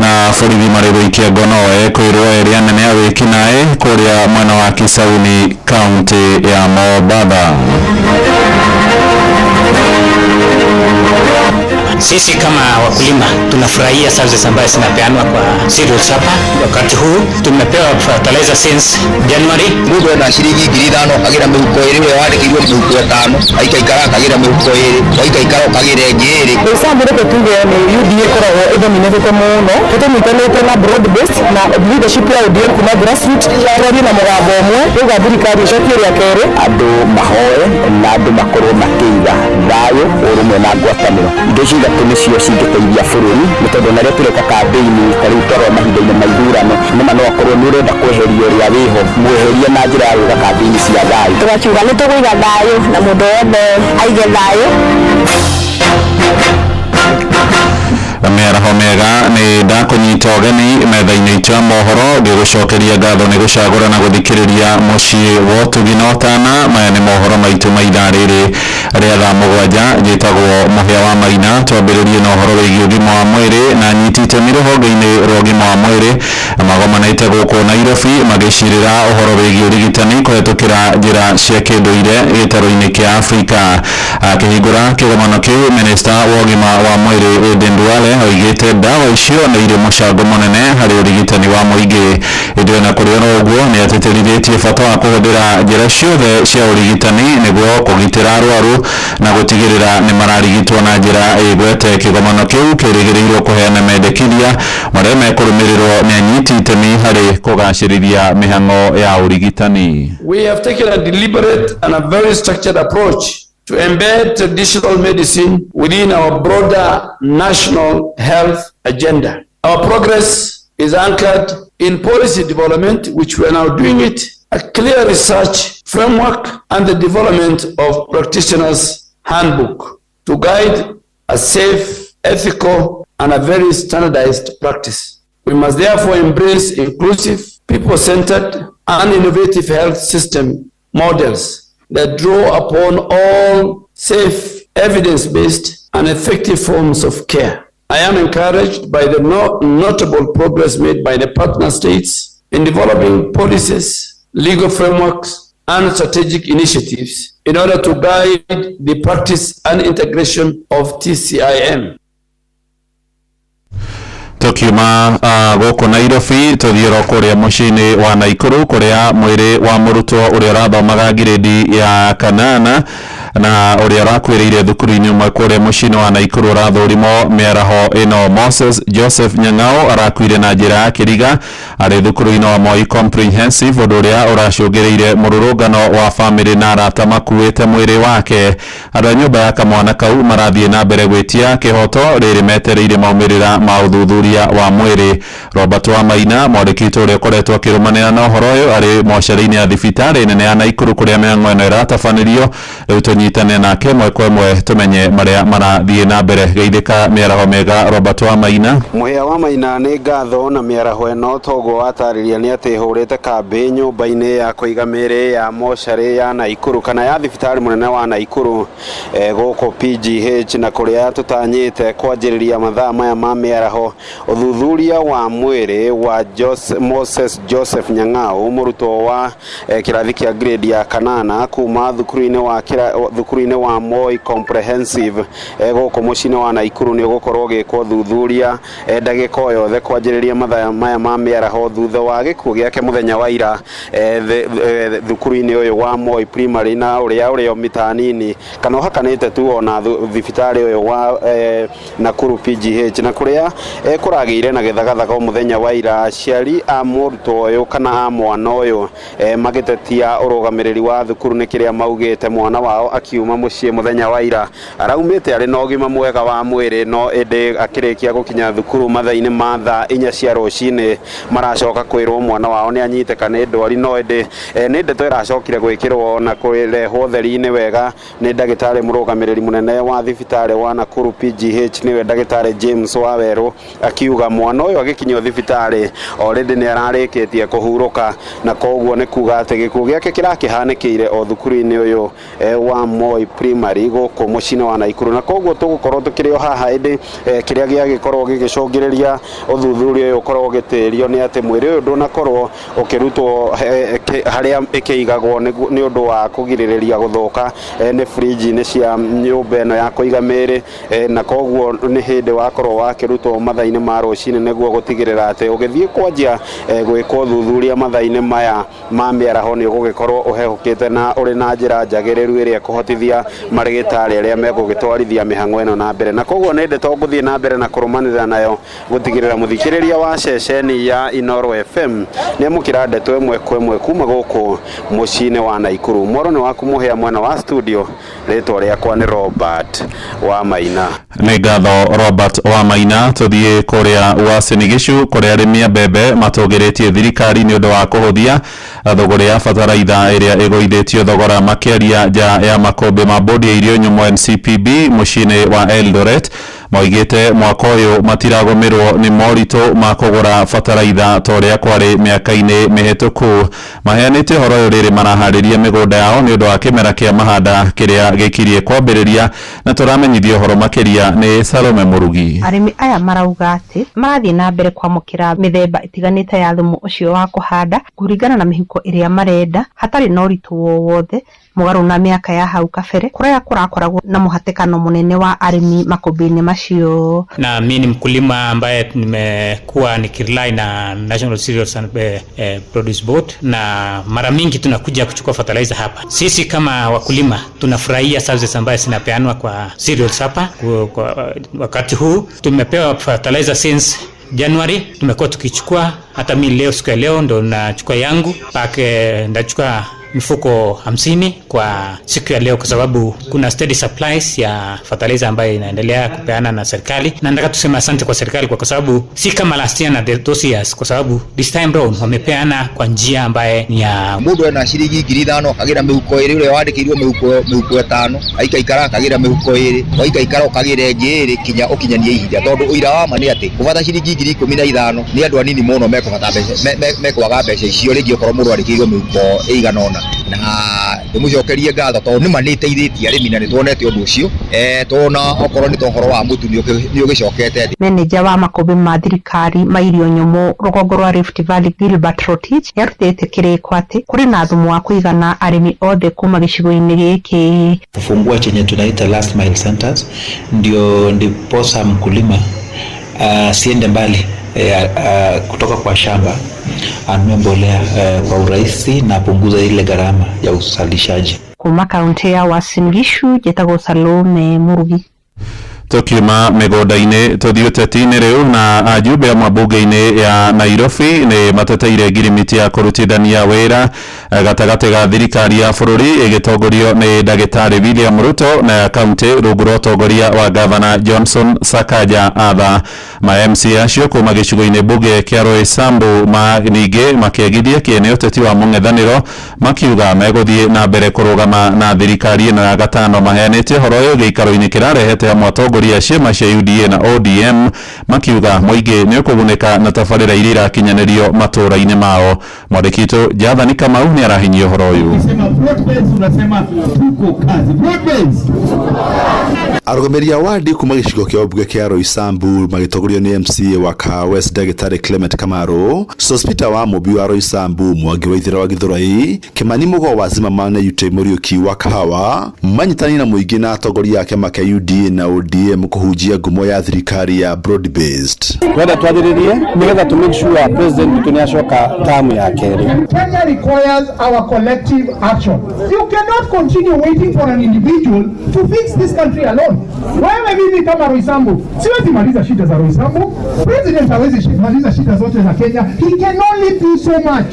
Na borithi marĩ gũikia ngono ekwĩrwo erĩ anene a wĩkinaĩ kũrĩa mwena wa Kisauni, kaunti ya Mombatha. Sisi kama wakulima tunafurahia services ambayo zinapeanwa kwa cereals hapa. Wakati huu tumepewa fertilizer since January. Mundu ena ciringi 5,000 akagira mihuko iri, uria wandikirwo mihuko ĩtano aikaikara akagira mihuko ĩrĩ, waikaikara ũkagira ĩngĩ ĩrĩ. Example, reke tuge nĩ UDA ĩkoragwo ĩdominatĩte mũno, tũtũnyitanĩte na broad based na leadership ya ODM kuma grassroots, twarie na mũgambo ũmwe rĩu thirikari ĩcokie rĩa kerĩ. Andũ mahoe na andũ makorwo makĩiga thayũ, ũrũmwe na ngwatanĩro. Indo icio ithatũ nĩcio cingĩteithia bũrũri, nĩ tondũ ona rĩrĩa tũreka kambĩini ta rĩu twarora mahinda-inĩ ma ithurano, nĩma no akorwo nĩ ũrenda kweheria ũrĩa wĩho, mweherie na njĩra ya gwĩka kambĩini cia thayũ. Tũgakiuga nĩ tũkũiga thayũ na mũndũ wothe aige thayũ. Mĩaraho mĩega, nĩ ndakũnyita ũgeni metha-inĩ itũ ya mohoro, ngĩgũcokeria ngatho nĩ gũcagũra na gũthikĩrĩria mũciĩ wa ũtugi na ũtana. Maya nĩ mohoro maitũ ma ithaa rĩrĩ rĩa thaa 7. Njĩtagwo Mũhĩa wa Maina. Twambĩrĩrie na ũhoro wĩgiĩ ũgima wa mwĩrĩ, na anyiti itemi rũhonge-inĩ rwa ũgima wa mwĩrĩ magomanĩte gũkũ Nairobi magĩcirĩra ũhoro wĩgiĩ ũrigitani kũhetũkĩra njĩra cia kĩndũire gĩtarũ-inĩ kĩa Afrika. Akĩhingũra kĩgomano kĩu, minista wa ũgima wa mwĩrĩ Aden Duale oigĩte ndawa icio nĩ irĩ mũcango mũnene harĩ ũrigitani wa mũingĩ. Ĩndĩ ona kũrĩ oro ũguo, nĩ atĩtĩrithĩtie bata wa kũhũthĩra njĩra ciothe cia ũrigitani nĩguo kũgitĩra arwaru na gũtigĩrĩra nĩ mararigitwo na njĩra ĩgwete. Kĩgomano kĩu kĩrĩgĩrĩirwo kũheana mendekithia marĩa mekũrũmĩrĩrwo nĩ anyiti itemi harĩ kũgacĩrithia mĩhang'o ya ũrigitani. We have taken a deliberate and a very structured approach to embed traditional medicine within our broader national health agenda. Our progress is anchored in policy development, which we are now doing it, a clear research framework, and the development of practitioners' handbook to guide a safe, ethical, and a very standardized practice. We must therefore embrace inclusive, people-centered, and innovative health system models that draw upon all safe, evidence-based, and effective forms of care. I am encouraged by the notable progress made by the partner states in developing policies, legal frameworks, and strategic initiatives in order to guide the practice and integration of TCIM. Tukiuma gũkũ Nairobi, tũthiĩ ro kũrĩa mũciĩ-inĩ wa Naikuru, kũrĩa mwĩrĩ wa mũrutwo ũrĩa ũrathomaga ngirĩndi ya kanana na ũrĩa ũrakuĩrĩire thukuru-inĩ ũmwe kũrĩa mũciĩ-inĩ wa Naikuru ũrathũrimwo mĩaraho ĩno. Moses Joseph Nyang'ao arakuire na njĩra ya kĩriga arĩ thukuru-inĩ wa Moi Comprehensive, ũndũ ũrĩa ũracũngĩrĩire mũrũrũngano wa bamĩrĩ na arata makuĩte mwĩrĩ wake. Andũ a nyũmba ya kamwana kau marathiĩ na mbere gwĩtia kĩhoto rĩrĩ metereire maumĩrĩra ma ũthuthuria wa mwĩrĩ. Robert wa Maina, mwandĩki witũ ũrĩa ũkoretwo akĩrũmanĩra na ũhoro ũyũ, arĩ mocarĩ-inĩ ya thibitarĩ nene ya Naikuru kũrĩa mĩhang'o ĩno ĩratabanĩrio. Rĩu tũnyitane nake ĩmwe kwa ĩmwe tũmenye marĩa marathiĩ na mbere. Geithĩka, mĩaraho mĩega, Robert wa Maina. Mũhĩa wa Maina, nĩ ngatho. Na mĩaraho ĩno, toguo watarĩria, nĩ atĩ hũrĩte kambĩ nyũmba-inĩ ya kũiga mĩrĩ ya mocarĩ ya Naikuru, kana ya thibitarĩ mũnene wa Naikuru, gũkũ PGH, na kũrĩa tũtanyĩte kwanjĩrĩria mathaa maya ma mĩaraho ũthuthuria wa mwĩrĩ wa Moses Joseph Nyang'au, mũrutwo wa kĩrathi kĩa grade ya kanana kuma thukuru-inĩ wa Moi Comprehensive, gũkũ mũciĩ-inĩ wa Naikuru. Nĩ ũgũkorwo ũgĩkwo thuthuria ndagĩka o yothe kwanjĩrĩria mathaa maya ma mĩaraho, thutha wa gĩkuũ gĩake mũthenya wa ira thukuru-inĩ ũyũ wa Moi Primary, na ũrĩa ũrĩ o mita nini kana ũhakanĩte tu ona thibitarĩ ũyũ wa Nakuru PGH, na kũrĩa kũragĩire na gĩthagathaga mũthenya wa ira, aciari a mũrutwo ũyũ kana a mwana ũyũ magĩtetia ũrũgamĩrĩri wa thukuru, nĩ kĩrĩa maugĩte mwana wao akiuma mũciĩ mũthenya wa ira araumĩte arĩ na ũgima mwega wa mwĩrĩ, no ĩndĩ akĩrĩkia gũkinya thukuru mathaa-inĩ ma thaa 4 cia rũcinĩ, maracoka kwĩrwo mwana wao nĩ anyitĩka nĩ ndwari. No ĩndĩ nĩ ndeto ĩracokire gwĩkĩrwo na kũrehwo theri-inĩ wega nĩ ndagĩtarĩ mũrũgamĩrĩri mũnene wa thibitarĩ wa Nakuru PGH, nĩwe ndagĩtarĩ James Wawerũ, akiuga mwana ũyũ agĩkinyio thibitarĩ already nĩ ararĩkĩtie kũhurũka, na koguo nĩ kuga atĩ gĩkuũ gĩake kĩrakĩhanĩkĩire o thukuru-inĩ ũyũ wa wa Moi Primary gũkũ mũciĩ-inĩ wa Naikuru. Na koguo tũgũkorwo tũkĩrĩ o haha, ĩndĩ kĩrĩa gĩagĩkorwo gĩgĩcũngĩrĩria ũthuthuria ũyũ ũkorwo ũgĩtĩrio nĩ atĩ mwĩrĩ ũyũ ndũnakorwo ũkĩrutwo harĩa ĩkĩigagwo nĩ ũndũ wa kũgirĩrĩria gũthũka nĩ fridge-inĩ cia nyũmba ĩno ya kũiga mĩĩrĩ, na koguo nĩ hĩndĩ wakorwo wakĩrutwo mathaa-inĩ ma rũcinĩ nĩguo gũtigĩrĩra atĩ ũgĩthiĩ kwanjia gwĩkwo ũthuthuria mathaa-inĩ maya ma mĩaraho nĩ ũgũgĩkorwo ũhehũkĩte na ũrĩ na njĩra njagĩrĩru ĩrĩa ĩkũhotithia marĩgĩtarĩ arĩa megũgĩtwarithia mĩhang'o ĩno na mbere. Na koguo nĩ ndeto ngũthiĩ na mbere na kũrũmanĩrĩra nayo gũtigĩrĩra mũthikĩrĩria wa ceceni ya Inooro FM nĩ amũkĩra ndeto ĩmwe kwa ĩmwe kuma gũkũ mũciĩ-inĩ wa Naikuru. Mworo nĩ waku mũhĩa mwena wa studio, rĩtwa rĩakwa nĩ Robert wa Maina. Nĩ ngatho, Robert wa Maina. Tũthiĩ kũrĩa Uasin Gishu, kũrĩa arĩmi a mbembe matũgĩrĩtie thirikari nĩ ũndũ wa kũhũthia thũgũrĩ ya bataraitha ĩrĩa ĩgũithĩtio thogora. Makĩaria nja ya makũmbĩ ma bodi ya irio nyũmũ NCPB mũciĩ-inĩ wa Eldoret, moigĩte mwaka ũyũ matiragũmĩrwo nĩ moritũ ma kũgũra bataraitha ta ũrĩa kwarĩ mĩaka-inĩ mĩhĩtũku. Maheanĩte ũhoro ũyũ rĩrĩ maraharĩria mĩgũnda yao nĩ ũndũ wa kĩmera kĩa mahanda kĩrĩa gĩkirie kwambĩrĩria, na tũramenyithio ũhoro makĩria nĩ Salome Mũrugi. Arĩmi aya marauga atĩ marathiĩ na mbere kwamũkĩra mĩthemba ĩtiganĩte ya thumu ũcio wa kũhanda kũringana na mĩhuko ĩrĩa marenda, hatarĩ na ũritũ o wothe, mũgarũ na mĩaka ya hau kabere kũrĩa kũrakoragwo na mũhatĩkano mũnene wa arĩmi makũmbĩ-inĩ macio. Na mi ni mkulima ambaye nimekuwa nikirely na National Cereals and Produce Board, na mara mingi tunakuja kuchukua fertilizer hapa. Sisi kama wakulima tunafurahia services ambayo zinapeanwa kwa cereals hapa. Kwa wakati huu tumepewa fertilizer since January, tumekuwa tukichukua. Hata mi leo, siku ya leo ndo nachukua yangu pake, ndachukua mifuko 50 kwa siku ya leo, kwa sababu kuna steady supplies ya fertilizer ambayo inaendelea kupeana na serikali, na nataka tuseme asante kwa serikali kwa sababu si kama last year na those years, kwa sababu this time round wamepeana kwa njia ambaye ni ya Mundu ena ciringi 5,000 akagira mihuko iri, uria wandikirwo mihuko 5 aikaikara akagira mihuko iri, waikaikara ukagira ĩngĩ ĩrĩ kinya ũkinyanie ihinda, tondu ũira wa ma nĩ atĩ kũbata ciringi 15,000 nĩ andũ anini mũno mekũbata mbeca mekwaga mbeca icio, rĩngĩ okorwo mũndũ andĩkĩirwo mĩhuko ĩigana ũna. Na ndĩmũcokerie ngatho tondũ nĩma nĩ ĩteithĩtie arĩmi na nĩ tuonete ũndũ ũcio, tuona okorwo nĩ ta ũhoro wa mũtu nĩ ũgĩcokete thĩ. Meneja wa makũmbĩ ma thirikari ma irio nyũmũ rũgongo rwa Rift Valley, Gilbert Rotich, nĩarutĩte kĩrĩko atĩ kũrĩ na thumu wa kũigana arĩmi othe kuma gĩcigo-inĩ gĩkĩ. Kufungua chenye tunaita last mile centers, ndio ndiposa mkulima asiende mbali kutoka kwa shamba, anunue mbolea kwa urahisi na apunguze ile gharama ya uzalishaji. Kuma kaunti ya Uasin Gishu, njĩtagwo Salome Murugi. Tukiuma mĩgũnda-inĩ tũthiĩ ũteti-inĩ rĩu, na ajumbe amwe mbunge-inĩ ya Nairobi nĩ mateteire ngirimiti ya kũrutithania wĩra gatagatĩ ga thirikari ya bũrũri ĩgĩtongorio nĩ ndagĩtarĩ William Ruto na ya kaunti rungu rwa ũtongoria wa gavana Johnson Sakaja. Atha ma MCA acio kuma gĩcigo-inĩ mbunge kĩa Roysambu ma ningĩ makĩagithia kĩene ũteti wa mũng'ethanĩro, makiuga megũthiĩ na mbere kũrũgama na thirikari ĩno ya gatano. Maheanĩte ũhoro ũyũ gĩikaro-inĩ kĩrarehete hamwe atongoria a ciama cia UDA na ODM, makiuga mũingĩ nĩ ũkũgunĩka na tabarĩra iria irakinyanĩrio matũũra-inĩ mao. Mwandĩki witũ Jathani Kamau nĩ arahinyia ũhoro ũyũ. Ukisema broad-based unasema tuko kazi. Broad-based. Arũgamĩrĩri a wadi kuma gĩcigo kĩa ũmbunge kĩa Roysambu magĩtongorio nĩ MCA wa Kahawa West ndagĩtarĩ Clement Kamaru, Sospeter wa Mũmbi wa Roysambu, Mwangi wa Ithĩra wa Githurai, Kimani Mũgo wa Zimmerman na Yute Mũriũki wa Kahawa manyitanĩire na mũingĩ na atongoria a kĩama kĩa UDA na ODM kũhunjia ngumo ya thirikari ya broad based. Twenda twathĩrĩrie nĩgetha to make sure president witũ nĩ acoka tamu ya kerĩ. Kenya requires our collective action. You cannot continue waiting for an individual to fix this country alone. Wewe, mimi kama Roysambu siwezi maliza shida za Roysambu. President hawezi maliza shida zote za Kenya. He can only do so much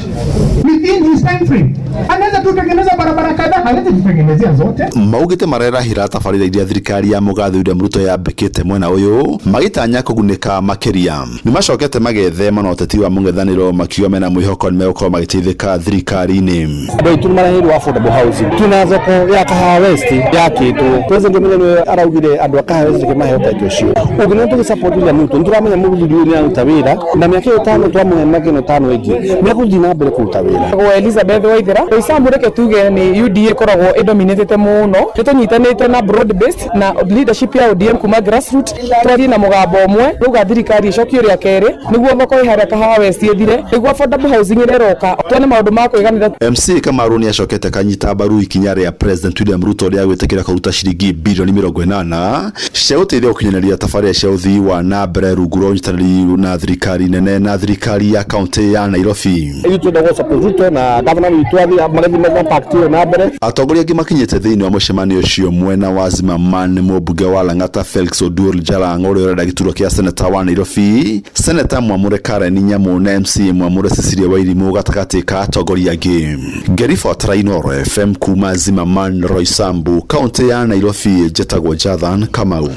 within his time frame. Anaweza tutengeneza barabara kadhaa, hawezi tutengenezea zote. Maugĩte marerahĩra tabarĩra iria thirikari ya mũgathe William Ruto yambĩkĩte mwena ũyũ, magĩtanya kũgunĩka makĩria. Nĩ macokete magethema na ũteti wa mũng'ethanĩro, makiuga mena mwĩhoko nĩ megũkorwo magĩteithĩka thirikari-inĩ. Andũ aitũ nĩ maraheirwo affordable housing, twĩna thoko ya Kahawa West yakĩtwo. President Mũnene nĩwe araugire andũ a Kahawa West reke maheo title ũcio. Ũngĩona tũgĩ support William Ruto, nĩ tũramenya mũthuri ũyũ nĩ aruta wĩra, na mĩaka ĩyo 5 twamũhe, mĩaka ĩno 5 ĩngĩ nĩ egũthiĩ na mbere kũruta wĩra. Kwa Elizabeth Waithera. Roysambu reke tuge nĩ UDA ĩkoragwo ĩdominatĩte mũno. Nĩ tũnyitanĩte na broad based na leadership ya ODM kuma grassroots, twarie na mũgambo ũmwe, rauga thirikari ĩcokio rĩa kerĩ nĩguo thoko ĩ harĩa Kahawa West ĩthire, nĩguo affordable housing ĩrĩa ĩroka, tuone maũndũ ma kwĩganĩra. MCA Kamaru nĩ acokete kanyita mbaru ikinya rĩa President William Ruto rĩa gwĩtĩkĩra kũruta ciringi birioni 80 cia gũteithia gũkinyanĩria tabarĩra cia ũthii wa na mbere rungu rwa ũnyitanĩri na thirikari nene na thirikari ya kaunti ya Nairobi. Ithuĩ twenda gũ support Ruto na gavana witũ athiĩ magĩthiĩ na pact ĩyo na mbere. Atongoria angĩ makinyĩte thĩinĩ wa mũcemanio ũcio mwena wa Zimmerman nĩ mũmbunge wa Lang'ata Felix Oduor Jalang'o ũrĩa ũrenda gĩturwa kĩa seneta wa Nairobi, seneta Mwamũre Karen Nyamu na MCA Mwamũre Cecilia Wairimu gatagatĩ ka atongoria angĩ. Ngĩribotera Inooro FM kuma Zimmerman, Roysambu, kaunti ya Nairobi, njĩtagwo Jathan Kamau.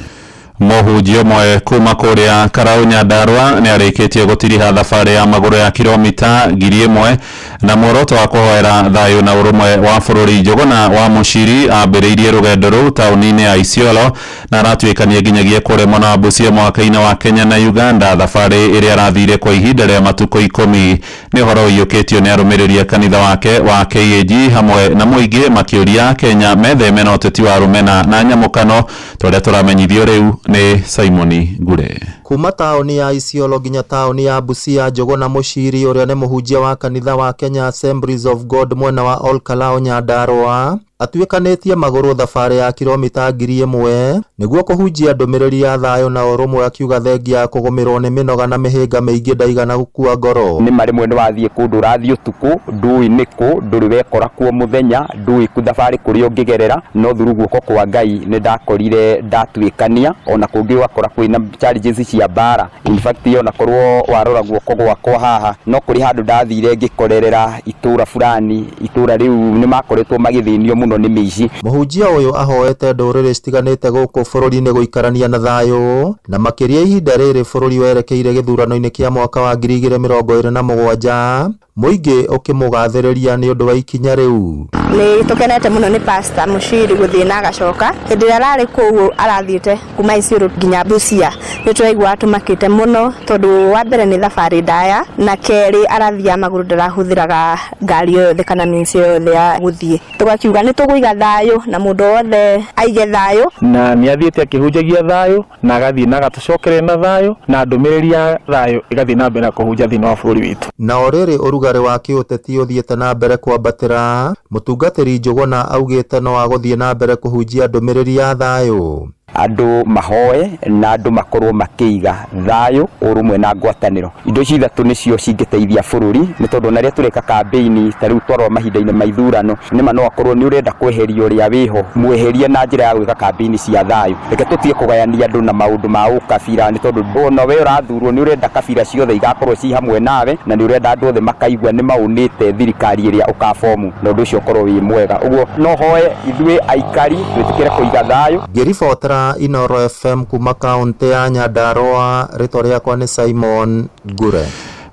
Mũhunjia ũmwe kuma kũrĩa Karau Nyandarua nĩ arĩkĩtie gũtiriha thabarĩ ya magũrũ ya kilomita 1000 na muoroto wa kũhoera thayũ na ũrũmwe wa bũrũri. Njũgũna wa Mũciri ambĩrĩirie rũgendo rũu taũni-inĩ ya Isiolo na aratuĩkania nginyagia kũrĩa mwena wa Busia mũhaka-inĩ wa Kenya na Uganda, thabarĩ ĩrĩa arathire kwa ihinda rĩa matukũ 10. Nĩ ũhoro ũiyũkĩtio nĩ arũmĩrĩri a kanitha wake wa KAG hamwe na mũingĩ makĩũria Kenya metheme na ũteti wa rũmena na nyamũkano tũrĩa tũramenyithio rĩu nĩ Simon Ngure. Kuma taũni ya Isiolo nginya taũni ya Busia, Njũgũna Mũciri ũrĩa nĩ mũhunjia wa kanitha wa Kenya Assemblies of God mwena wa Ol Kalou Nyandarua atuĩkanĩtie magũrũ thabarĩ ya kilomita 1000 nĩguo kũhunjia ndũmĩrĩri ya thayũ na ũrũmwe, akiuga thengia ya kũgũmĩrwo nĩ mĩnoga na mĩhĩnga mĩingĩ ndaigana gũkua ngoro. Nĩ ma rĩmwe nĩ wathiĩ kũndũ ũrathiĩ ũtukũ, ndũĩ nĩkũ, ndũrĩ wekora kuo mũthenya, ndũĩ thabarĩ kũrĩa ũngĩgerera, no through guoko kwa Ngai nĩ ndakorire ndatuĩkania, ona kũngĩ ũgakora kwĩna challenges cia mbara. In fact ona korwo warora guoko gwakwa haha, no kũrĩ handũ ndathire ngĩkorerera itũra fulani, itũra rĩu nĩ makoretwo magĩthĩnio mũno nĩ mĩici. Mũhunjia ũyũ ahoete ndũrĩrĩ citiganĩte gũkũ bũrũri-inĩ gũikarania na thayũ, na makĩria ihinda rĩrĩ bũrũri werekeire gĩthurano-inĩ kĩa mwaka wa 2027, mũingĩ ũkĩmũgathĩrĩria nĩ ũndũ wa ikinya rĩu. Nĩ tũkenete mũno nĩ Pastor Mũciri gũthiĩ na agacoka. Hĩndĩ ĩrĩa ararĩ kũu arathiĩte kuma Isiolo nginya Busia, nĩ tũraiguaga tũmakĩte mũno tondũ wa mbere nĩ thabarĩ ndaya, na kerĩ arathiaga magũrũ, ndarahũthĩraga ngari o yothe kana means o yothe ya gũthiĩ. Tũgakiuga nĩ tũkũiga thayũ na mũndũ wothe aige thayũ. Na nĩ athiĩte akĩhunjagia thayũ na agathiĩ na agatũcokereria na thayũ, na ndũmĩrĩri ya thayũ ĩgathiĩ na mbere na kũhunja thĩinĩ wa bũrũri witũ. Na o rĩrĩ ũrugarĩ wa kĩũteti ũthiĩte na mbere kwambatĩra, mũtungatĩri Njũgũna augĩte no agũthiĩ na mbere kũhunjia ndũmĩrĩri ya thayũ. Andũ mahoe na andũ makorwo makĩiga thayũ, ũrũmwe na ngwatanĩro. Indo ici ithatũ nĩcio cingĩteithia bũrũri, nĩ tondũ ona rĩrĩa tũreka kambĩini ta rĩu twarora mahinda-inĩ ma ithurano, nĩma no akorwo nĩ ũrenda kweheria ũrĩa wĩho, mweherie na njĩra ya gwĩka kambĩini cia thayũ. Reke tũtige kũgayania andũ na maũndũ ma ũkabira, nĩ tondũ ona we ũrathurwo nĩ ũrenda kabira ciothe igakorwo ci hamwe nawe, na nĩ ũrenda andũ othe makaigua nĩ maũnĩte thirikari ĩrĩa ũkabomu, na ũndũ ũcio ũkorwo wĩ mwega. Ũguo no hoe ithuĩ aikari twĩtĩkĩre kũiga thayũ. Ngĩribotera Inooro FM kuma kaunti ya Nyandarua, rĩtwa rĩakwa nĩ Simon Ngure.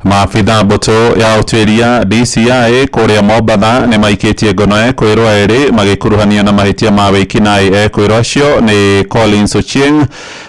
Maabitha mbũtũ ya ũtuĩria DCI kũrĩa Mombatha nĩ maikĩtie ngono ekwĩrwo erĩ magĩkuruhanio na mahĩtia ma wĩkinaĩ. Ekwĩrwo acio nĩ Collins Ochieng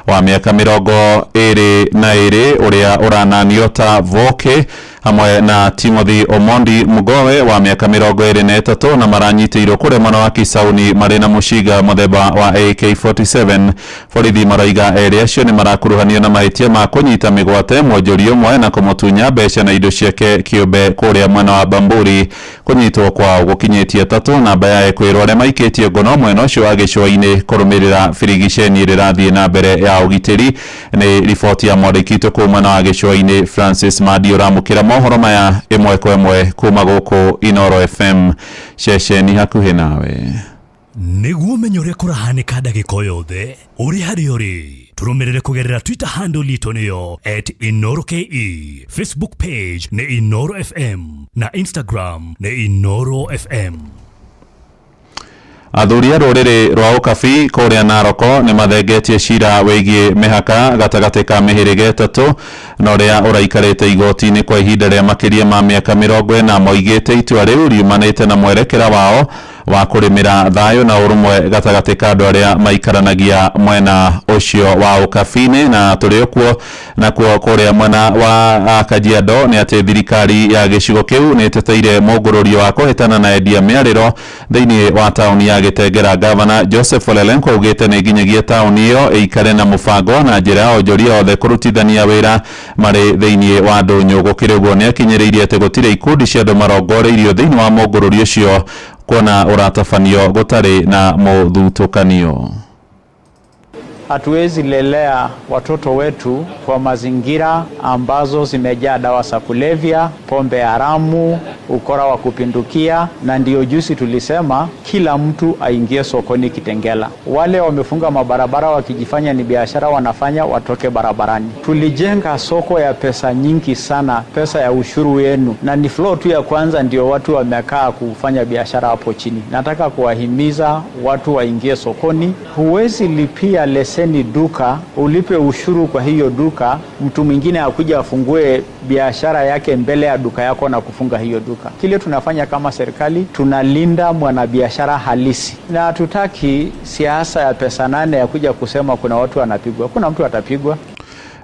wa mĩaka 22 ũrĩa ũrananio ta Voke, hamwe na Timothy Omondi Mugowe wa mĩaka 23, na maranyitĩirwo kũrĩa mwena wa Kisauni marĩ na mũcinga mũthemba wa AK47. Borithi maroiga erĩ acio nĩ marakuruhanio na mahĩtia ma kũnyita mĩgwate mwonjoria ũmwe na kũmũtunya mbeca na indo ciake kĩũmbe kũrĩa mwena wa Bamburi. Kũnyitwo kwao gũkinyĩtie atatũ namba ya ekwĩrwo arĩa maikĩtie ngono mwena ũcio wa gĩcũa-inĩ kũrũmĩrĩra birigiceni ĩrĩa ĩrathiĩ na mbere ya ũgitĩri. Nĩ riboti ya mwandĩki witũ kũu mwena wa gĩcũa-inĩ Francis Madi ũramũkĩra mohoro maya ĩmwe kwa ĩmwe kuma gũkũ Inooro FM ceceni hakuhĩ nawe. Nĩguo ũmenye ũrĩa kũrahanĩka ndagĩka o yothe ũrĩ harĩa ũrĩ, tũrũmĩrĩre kũgerera Twitter handle itũ nĩyo @InooroKE, Facebook page nĩ Inooro FM na Instagram nĩ Inooro FM. Athuri a rũrĩrĩ rwa Ũkabi kũrĩa Naroko nĩ mathengetie cira wĩgiĩ mĩhaka gatagatĩ ka mĩhĩrĩga ĩtatũ na ũrĩa ũraikarĩte igoti-inĩ kwa ihinda rĩa makĩria ma mĩaka 40. Moigĩte itua rĩu riumanĩte na mwerekera wao wa kũrĩmĩra thayũ na ũrũmwe gatagatĩ ka andũ arĩa maikaranagia mwena ũcio wa Ũkabi-inĩ. Na tũrĩ okuo nakuo kũrĩa mwena wa Kajiado nĩ atĩ thirikari ya gĩcigo kĩu nĩ ĩteteire mũngũrũrio wa kũhĩtana na endia mĩarĩro thĩinĩ wa taũni ya Gĩtengera. Gavana Joseph Olelenku augĩte nĩ nginyagia taũni ĩyo ĩikare na mũbango na njĩra ya onjoria othe kũrutithania wĩra marĩ thĩinĩ wa ndũnyũ. Gũkĩrĩ ũguo nĩ akinyĩrĩirie atĩ gũtirĩ ikundi cia andũ marongoreirio thĩinĩ wa mũngũrũrio ũcio kuona ũratabanio gũtarĩ na mũthutũkanio. Hatuwezi lelea watoto wetu kwa mazingira ambazo zimejaa dawa za kulevya, pombe haramu, ukora wa kupindukia. Na ndio juzi tulisema kila mtu aingie sokoni Kitengela. Wale wamefunga mabarabara wakijifanya ni biashara wanafanya, watoke barabarani. Tulijenga soko ya pesa nyingi sana, pesa ya ushuru wenu, na ni floor tu ya kwanza ndio watu wamekaa kufanya biashara hapo chini. Nataka kuwahimiza watu waingie sokoni. Huwezi lipia leseni duka, ulipe ushuru kwa hiyo duka, mtu mwingine akuja afungue biashara yake mbele ya duka yako na kufunga hiyo duka. Kile tunafanya kama serikali, tunalinda mwanabiashara halisi, na hatutaki siasa ya pesa nane ya kuja kusema kuna watu wanapigwa. Kuna mtu atapigwa.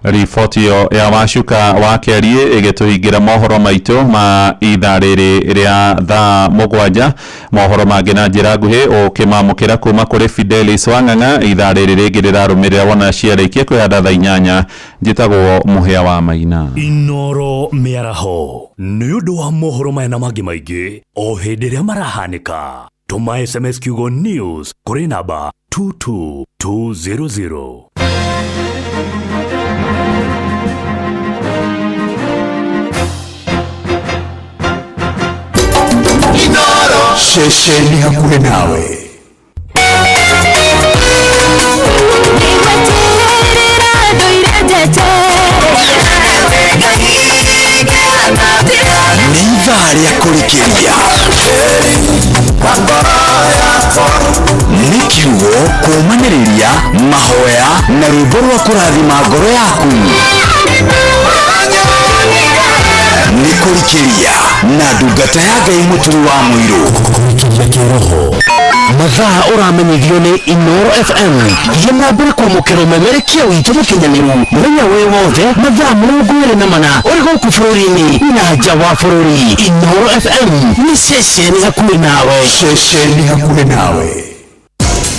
Riboti ĩyo ya Wacuka wa Kĩariĩ ĩgĩtũhingĩra mohoro maitũ ma ithaa rĩrĩ rĩa thaa 7. Mohoro mangĩ na njĩra nguhĩ ũkĩmamũkĩra kuma kũrĩ Fidelis Wang'ang'a. Ithaa rĩrĩ rĩngĩ rĩrarũmĩrĩra wona ciarĩkia kwĩhanda thaa 8. Njĩtagwo Mũhĩa wa Maina. Inoro mĩaraho nĩ ũndũ wa mohoro maya na mangĩ maingĩ o hĩndĩ ĩrĩa marahanĩka. Tũma SMS kiugo news kũrĩ namba 22200. Ceceni hakuhĩ nawe. Nĩ ithaa rĩa kũrikĩria. Nĩ kiugo kũũmanĩrĩria, mahoya na rwĩmbo rwa kũrathima ngoro yaku. Nĩ kũrikĩria na ndungata ya Ngai Mũturi wa Mũirũ. Kũrikĩria kĩroho. Mathaa ũramenyithio nĩ Inoro FM. Thiĩ na mbere kwamũkĩra ũmemerekia witũ mũkinyanĩru mũthenya wĩ wothe mathaa 24 ũrĩ gũkũ bũrũri-inĩ na nja wa bũrũri. Inoro FM nĩ ceceni hakuhĩ nawe. Ceceni hakuhĩ nawe.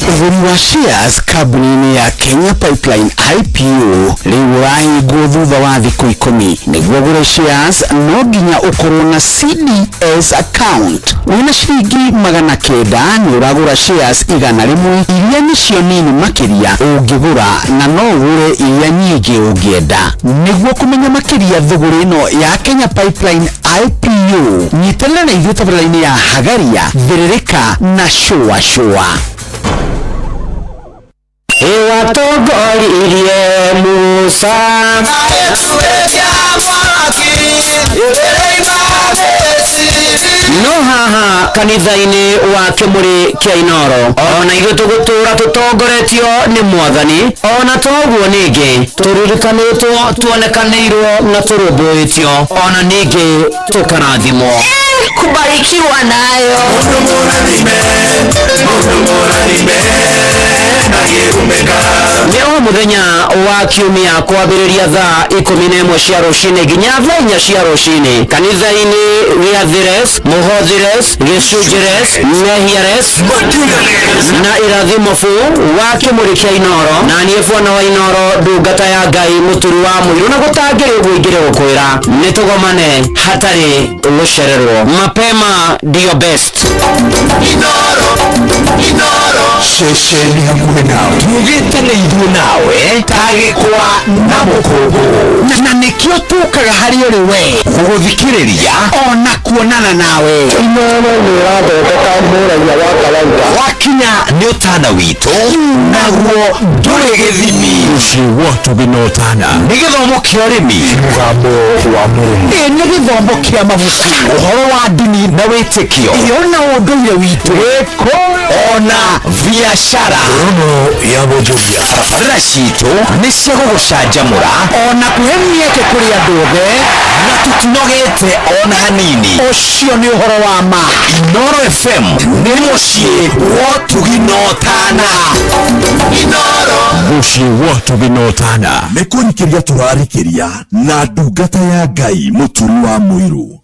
Ũgũri wa shares kambuni-inĩ ya Kenya Pipeline IPO rĩu ũrahingwo thutha wa thikũ 10. Nĩguo ũgũre shares no nginya ũkorwo na CDS account. Wĩna ciringi 900 nĩ ũragũra shares 100 iria nĩcio nini makĩria ũngĩgũra, na no ũgũre iria nyingĩ ũngĩenda. Nĩguo kũmenya makĩria thũgũrĩ ĩno ya Kenya Pipeline IPO, nyitanĩra na ithuĩ tabarĩra-inĩ ya Hagaria, Thĩrĩrĩka na Shũa Shũa. Ĩwatongoririe Musa no haha kanitha-inĩ wa Kĩmũrĩ kĩa Inoro ona ithuĩ tũgũtũra tũtongoretio nĩ Mwathani, ona toguo ningĩ tũririkanĩtwo, tuonekanĩirwo na tũrũmbũĩtio, ona ningĩ tũkarathimwo. Kubarikiwa nayo. Nĩ o mũthenya wa kiumia kwambĩrĩria thaa 11 cia rũcinĩ nginya thaa 4 cia rũcinĩ kanitha-inĩ gĩa Thires, Mũhothires, Gĩcunjĩres, Mehiares na Irathimo bũ wa Kĩmũrĩ kĩa Inoro. Na niĩ bwana wa Inoro, ndungata ya Ngai Mũturi wa Mũirũ, na gũtangĩrĩ ũguo ingĩrĩ gũkwĩra nĩ tũgomane hatarĩ gũcererwo. Mapema ndio best. Ceceni hakuhĩ nawe. Tugĩte nĩ ithuĩ nawe ta gĩkwa na mũkũngũ, na nĩkĩo tũkaga harĩ ũrĩ we gũgũthikĩrĩria ona kuonana nawe. Inoro nĩ ĩrathondeka mũraia wa kawaida. Wakinya nĩ ũtana witũ naguo ndũrĩ gĩthimi. Mũciĩ wa ũtugi na ũtana. Nĩ gĩthomo kĩa ũrĩmi, Mũgambo wa mũrĩmi. Ĩ nĩ gĩthomo kĩa mabuku, ũhoro wa ndini na wĩtĩkio, ĩyo na ũndũire witũ. Gĩkũyũ. Ona biacara Rono ya wonjoria. Tabarĩra citũ nĩ cia gũgũcanjamũra ona kũhe mĩeke kũrĩ andũ othe, na tũtinogete ona hanini. Ũcio nĩ ũhoro wa ma. Inoro FM nĩ mũciĩ wa ũtugi na ũtana. Inoro. Mũciĩ wa ũtugi na ũtana. Nĩ kũrikĩria tũrarikĩria na ndungata ya Ngai Mũturi wa Mũirũ.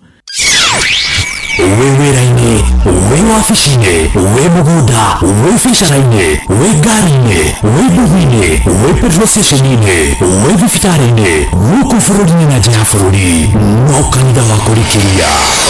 Wĩ wĩra-inĩ, wĩ wabici-inĩ, wĩ mũgũnda, wĩ biacara-inĩ, wĩ ngari-inĩ, wĩ nduthi-inĩ, wĩ petrol station-inĩ, wĩ thibitarĩ-inĩ, gũkũ bũrũri-inĩ na nja ya bũrũri, no kanitha wa kũrikĩria.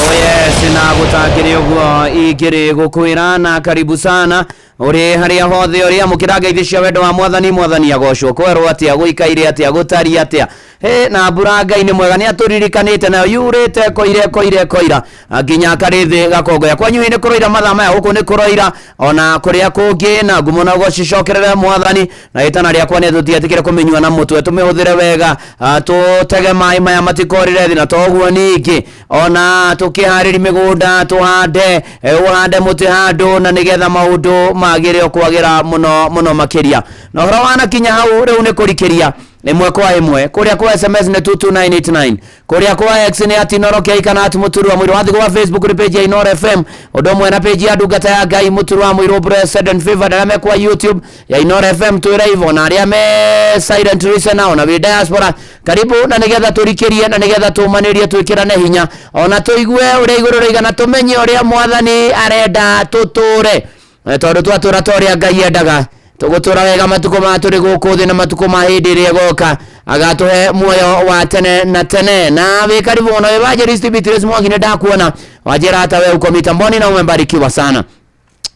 Oh yes, na gũtakĩrĩ ũguo ingĩrĩ gũkwĩra na karibu sana ũrĩ harĩa hothe ũrĩ. Amũkĩra ngeithi cia wendo wa Mwathani. Mwathani agocwo. Kwerwo atĩa? Gũikaire atĩa? Gũtariĩ atĩa? Hĩ, na mbura Ngai nĩ mwega, nĩ atũririkanĩte nayo yurĩte koire koire koira nginya karĩthĩ gakongoya. Kwanyu nĩ kũroira mathaa maya? Gũkũ nĩ kũroira ona kũrĩa kũngĩ, na ngumo na ũgoci cokerere Mwathani. Na ĩtana rĩakwa nĩ tũtietĩkĩre kũmĩnyua na mũtwe, tũmĩhũthĩre wega, tũtege maĩ maya matikorĩre thĩ, na toguo ningĩ ona tũkĩharĩri mĩgũnda, tũhande, ũhande mũtĩ handũ, na nĩgetha maũndũ magĩre o kwagĩra mũno mũno makĩria. Na ũhoro wanakinya hau, rĩu nĩ kũrikĩria ĩmwe kwa ĩmwe. Kũrĩa kwa SMS nĩ 22989, kũrĩa kwa X nĩ @InoroKI kana @MũturiWaMũirũ, wathiĩ gwa Facebook nĩ page ya Inoro FM, ũndũ ũmwe na page ya ndungata ya Ngai Mũturi wa Mũirũ Blessed and Favored. Arĩa me kwa YouTube ya Inoro FM twĩra ivo, na arĩa me silent listener ona wĩ diaspora, karibu, na nĩgetha tũrikĩrie, na nĩgetha tũmanĩrie, twĩkĩrane hinya, ona tũigue ũrĩa igũrũ rĩiga, na tũmenye ũrĩa Mwathani arenda tũtũre. Tondũ twatũra ta ũrĩa Ngai endaga, tũgũtũra wega matukũ ma tũrĩ gũkũ thĩ, na matukũ ma hĩndĩ ĩrĩa ĩgoka agatũhe muoyo wa tene na tene. Na wĩ karibu mũno. Evangelist Beatrice Mwangi, nĩ ndakuona wanjĩra hata we uko mitamboni na umebarikiwa sana.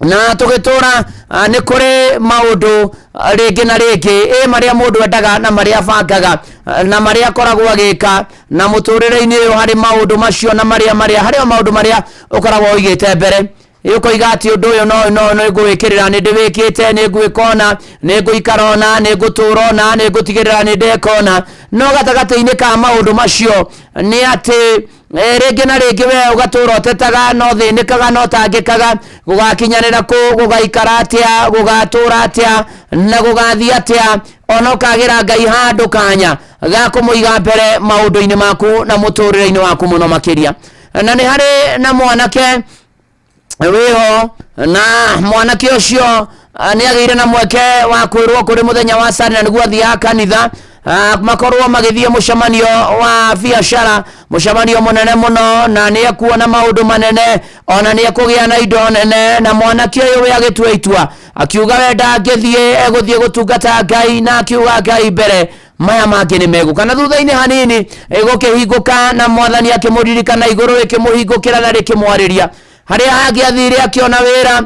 Na tũgĩtũra, nĩ kũrĩ maũndũ, rĩngĩ na rĩngĩ ĩ marĩa mũndũ endaga na marĩa abangaga, na marĩa akoragwo agĩka na mũtũrĩre-inĩ ũyũ. Harĩ maũndũ macio na marĩa marĩa harĩ o maũndũ marĩa ũkoragwo ũigĩte mbere, ũkoiga atĩ ũndũ ũyũ no nĩ ngũwĩkĩrĩra, nĩ ndĩwĩkĩte, nĩ ngwĩka ona, nĩ ngũikara ona, nĩ ngũtũra ona, nĩ ngũtigĩrĩra nĩ ndeka ona. No gatagatĩ-inĩ ka maũndũ macio nĩ atĩ rĩngĩ na rĩngĩ we ũgatũra ũtetaga, no thĩnĩkaga, no tangĩkaga gũgakinyanĩra kũ, gũgaikara atĩa, gũgatũra atĩa, na gũgathiĩ atĩa, ona ũkagĩra Ngai handũ kanya ga kũmũiga mbere maũndũ-inĩ maku na mũtũrĩre-inĩ waku mũno makĩria. Na nĩ harĩ na mwanake wĩho, na mwanake ũcio nĩ agĩire na mweke wa kwĩrwo kũrĩ mũthenya wa Sunday, na nĩguo athiaga kanitha, makorwo magĩthiĩ mũcemanio wa biacara, mũcemanio mũnene mũno, na nĩ ekuona maũndũ manene, ona nĩ ekũgĩa na indo nene. Na mwanake ũyũ we agĩtua itua, akiuga we ndangĩthiĩ, egũthiĩ gũtungata Ngai, na akiuga Ngai mbere, maya mangĩ nĩ megũka. Na thutha-inĩ hanini ĩgũkĩhingũka, na Mwathani akĩmũririkana, igũrũ rĩkĩmũhingũkĩra na rĩkĩmwarĩria harĩa hangĩathire, akĩona wĩra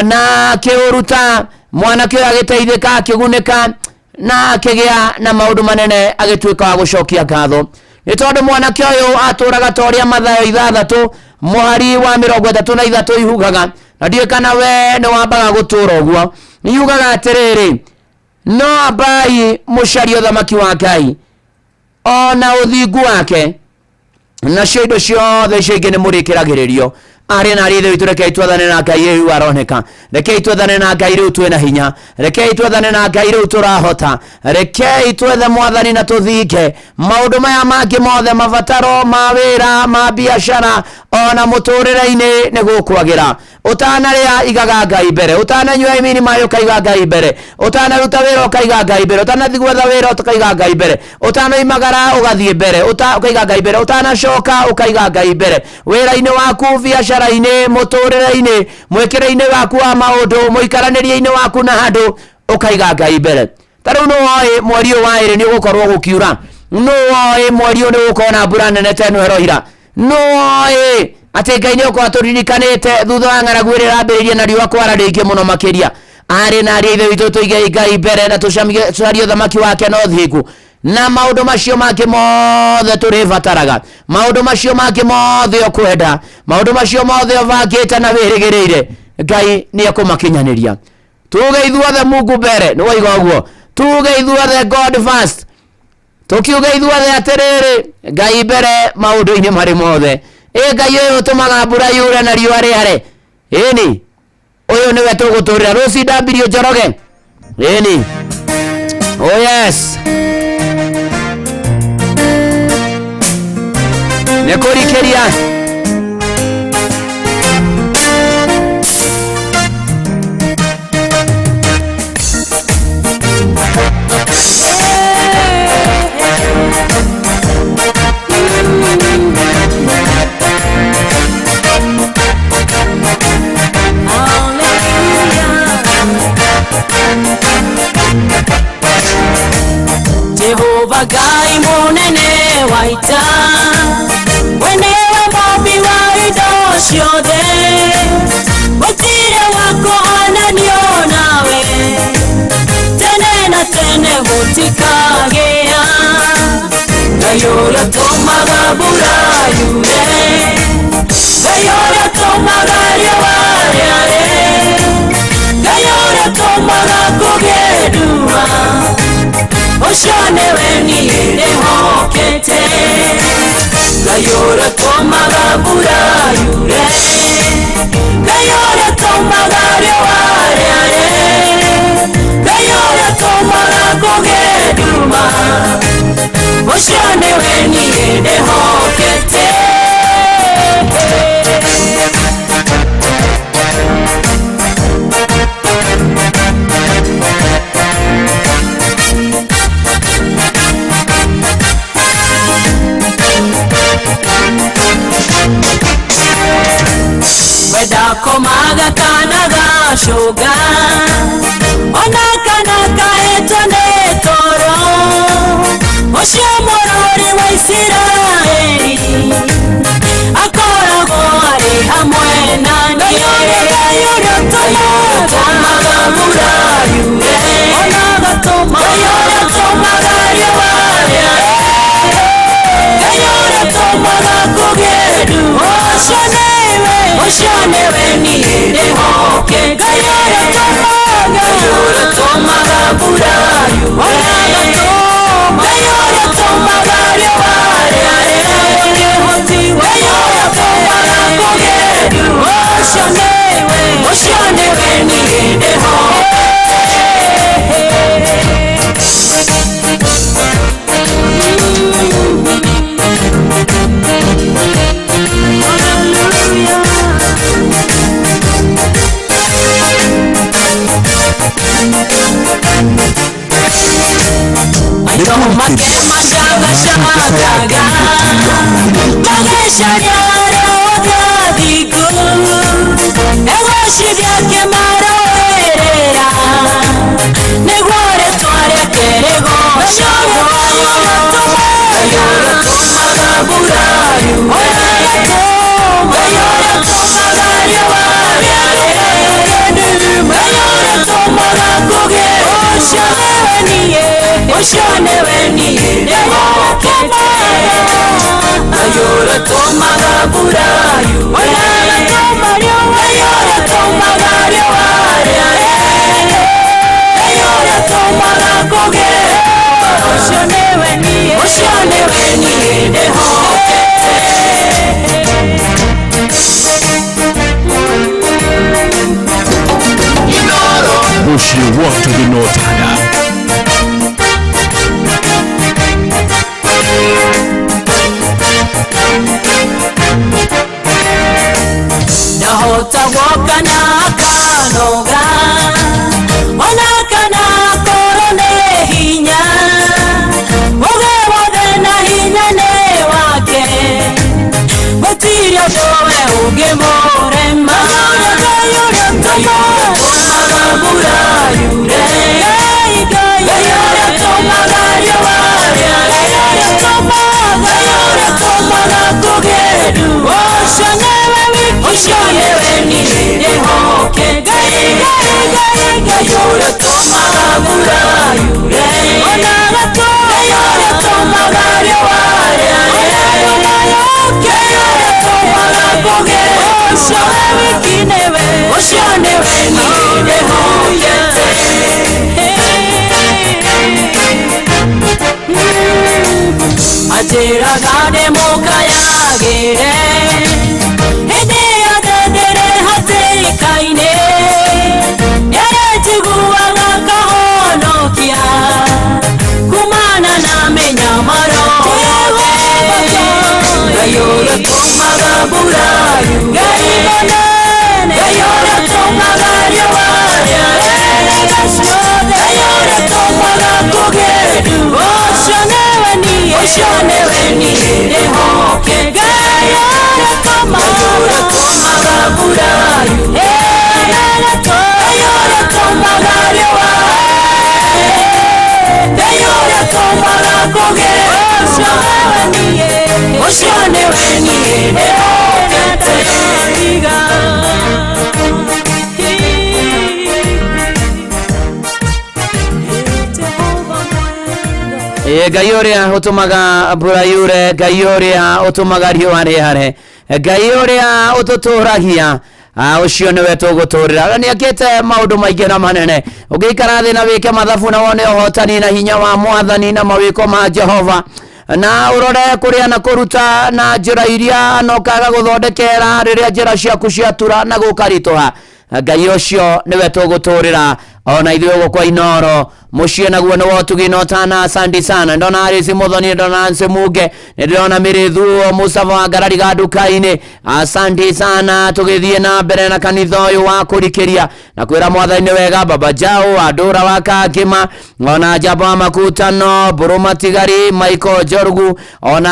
na akĩũruta. Mwanake ũyũ agĩteithĩka, akĩgunĩka na akĩgĩa na maũndũ manene, agĩtuĩka wa gũcokia ngatho, nĩ tondũ mwanake ũyũ atũraga ta ũrĩa Mathayo 6 mũhari wa 33 ihugaga. Na ndiũĩ kana we nĩ wambaga gũtũra ũguo. Iugaga atĩrĩrĩ, no ambai mũcarie ũthamaki wa Ngai ona ũthingu wake, nacio indo ciothe icio ingĩ nĩ mũrĩkĩragĩrĩrio. Arĩ na arĩ ithe witũ, rekei twathane na Ngai rĩu aroneka, rekei twethane na Ngai rĩu twĩna hinya, rekei twethane na Ngai rĩu tũrahota, rekei twethe Mwathani na tũthinge maũndũ maya mangĩ mothe, mabataro ma wĩra, ma biacara, ona mũtũrĩre-inĩ nĩ gũkwagĩra. Ũtanarĩa, igaga Ngai mbere. Ũtananyua imini maĩ, ũkaiga Ngai mbere. Ũtanaruta wĩra, ũkaiga Ngai mbere. Ũtanathiĩ gwetha wĩra, ũkaiga Ngai mbere. Ũtanoimagara, ũgathiĩ mbere, ũkaiga Ngai mbere. Ũtanacoka, ũkaiga Ngai mbere. Wĩra-inĩ waku, biacara-inĩ, mũtũrĩre-inĩ, mwĩkĩre-inĩ waku wa maũndũ, mũikaranĩrie-inĩ waku na andũ, ũkaiga Ngai mbere. Ta rĩu nĩ woĩ mweri ũyũ wa ĩrĩ nĩ ũgũkorwo gũkiura? Nĩ woĩ mweri ũyũ nĩ ũgũkorwo na mbura nene ta ĩno ĩroira? Nĩ woĩ atĩ Ngai nĩ ũkorwo atũririkanĩte thutha wa ng'aragu ĩrĩa ĩrambĩrĩirie na riũa kwara rĩingĩ mũno makĩria? Arĩ na arĩ ithe witũ, tũige Ngai mbere na tũcarie ũthamaki wake na ũthingu, na maũndũ macio mangĩ mothe tũrĩbataraga, maũndũ macio mangĩ mothe ũkwenda, maũndũ macio mothe ũbangĩte na wĩrĩgĩrĩire, Ngai nĩ ekũmakinyanĩria. Tuge ithuothe, Mungu mbere. Nĩ waiga ũguo? Tuge ithuothe, God first. Tũkiuge ithuothe atĩrĩrĩ, Ngai mbere maũndũ-inĩ marĩ mothe. Ĩ Ngai ũyũ ũtũmaga mbura yure na riũa rĩare, ĩni. Ũyũ nĩwe tũgũtũrĩra Rosi W Njoroge. Ĩni. Oh yes. Nĩ kũrikĩria. Jehova Ngai munene wa ita, we nĩwe mũmbi wa indo ciothe, gũtirĩ wa kũhananio nawe, tene na tene gũtikagĩa. Ngai ũrĩa ũtũmaga mbura yure, Ngai ũrĩa ũtũmaga riũa rĩare, Ngai ũrĩa ũtũmaga kũgĩe nduma, ũcio nĩwe niĩ ndĩhokete. Ngai ũrĩa ũtũmaga mbura yure, Ngai ũrĩa ũtũmaga riũa rĩare, Ngai ũrĩa ũtũmaga kũgĩe nduma, ũcio nĩwe niĩ ndĩhokete. Wendakomaga kana gacũga, ona kana kahetwo nĩ toro, ũcio mũrori wa Isiraeli akoragwo arĩ hamwe na niĩ. Ngai ũrĩa ũtũmaga mbura yure, ona gatũma, Ngai ũrĩa ũtũmaga riũa rĩare, Ngai ũrĩa ũtũmaga kũgĩe nduma, ũcio nĩwe, ũcio nĩwe niĩ ndĩhokete. Ngai ũrĩa ũtũmaga, Ngai ũrĩa ũtũmaga mbura yure, ona gatũma, Ngai ũrĩa ũtũmaga riũa rĩare, Ngai ũrĩa ũtũmaga kũgĩe nduma, ũcio nĩwe, ũcio nĩwe niĩ ndĩhokete. Maitho make macangacagaga, magecaria arĩa othe athingu, egocithia akĩmarũĩrĩra, nĩguo rĩtwa rĩake rĩgocagwo. Ngai ũrĩa ũtũmaga mbura yure, Ngai ũrĩa ũtũmaga riũa rĩare, Ngai ũrĩa ũtũmaga kũgĩe, ũcio nĩwe niĩ, ũcio nĩwe niĩ ndĩhokete. Ngai ũrĩa ũtũmaga mbura yure, Ngai ũrĩa ũtũmaga riũa rĩare, Ngai ũrĩa ũtũmaga kũgĩe, ũcio nĩwe niĩ, ũcio nĩwe niĩ ndĩhokete. Mũciĩ wa ũtugi na ũtana. Ndahota guoka na akanoga, ona kana akorwo nĩ hinya, ũgĩ wothe na hinya nĩ wake, gũtirĩ ũndũ we ũngĩmũrema. Ngai ũrĩa ũtũmaga mbura yure, Ngai ũrĩa ũtũmaga riũa rĩare, Ngai ũrĩa ũtũmaga kũgĩe nduma, ũcio nĩwe wiki, ũcio nĩwe niĩ ndĩhokete. Ngai Ngai ũrĩa ũtũmaga mbura yure, ona gatũma, Ngai ũrĩa ũtũmaga riũa rĩare, Ngai ũrĩa ũtũmaga kũgĩe, ũcio wiki nĩwe, ũcio nĩwe niĩ ndĩhokete. Anjĩraga ndĩmũkayagĩre hĩndĩ yothe ndĩrĩ hatĩka-inĩ, Ngai ũrĩa ũtũmaga mbura yure, Ngai mũnene, Ngai ũrĩa ũtũmaga riũa rĩare, Ngai ũrĩa ũtũmaga kũgĩe nduma, ũcio nĩwe niĩ, ũcio nĩwe niĩ ndĩhoke. Ngai ũrĩa ũtũmaga mbura yure, Ngai ũrĩa ũtũmaga riũa Ngai ũrĩa ũtũmaga kũgĩe, ũcio nĩwe niĩ, ũcio nĩwe niĩ ndĩhokete. Ĩ, Ngai ũrĩa ũtũmaga mbura yure, Ngai ũrĩa ũtũmaga riũa rĩare, Ngai ũrĩa ũtũtũragia, Ah, ũcio nĩwe tũgũtũrĩra. Na nĩekĩte maũndũ maingĩ na manene. Ũngĩikara thĩ na wĩke mathabu na wone ũhotani na hinya wa mwathani na mawĩko ma Jehova, na ũrore kũrĩa na kũruta na njĩra iria na ũkaga gũthondekera rĩrĩa njĩra ciaku ciatura na gũkaritũha, Ngai ũcio nĩwe tũgũtũrĩra ona ithuĩ gũkũ kwa Inooro. Mũciĩ naguo nĩ wotugi na ũtana. Asante sana. Ndona Arisi Muthoni, ndona Nancy Muge, nĩ ndĩrona Mĩrĩthuo Mustafa wa Ngarari ga nduka-inĩ. Asante sana. Tũgĩthiĩ na mbere na kanitha ũyũ wa kũrikĩria na kwĩra mwathani nĩ wega. Baba Jao Andũra wa Kangĩma, ona Njamba wa Makutano, Mbũrũ Matigari, Michael Njorugu, ona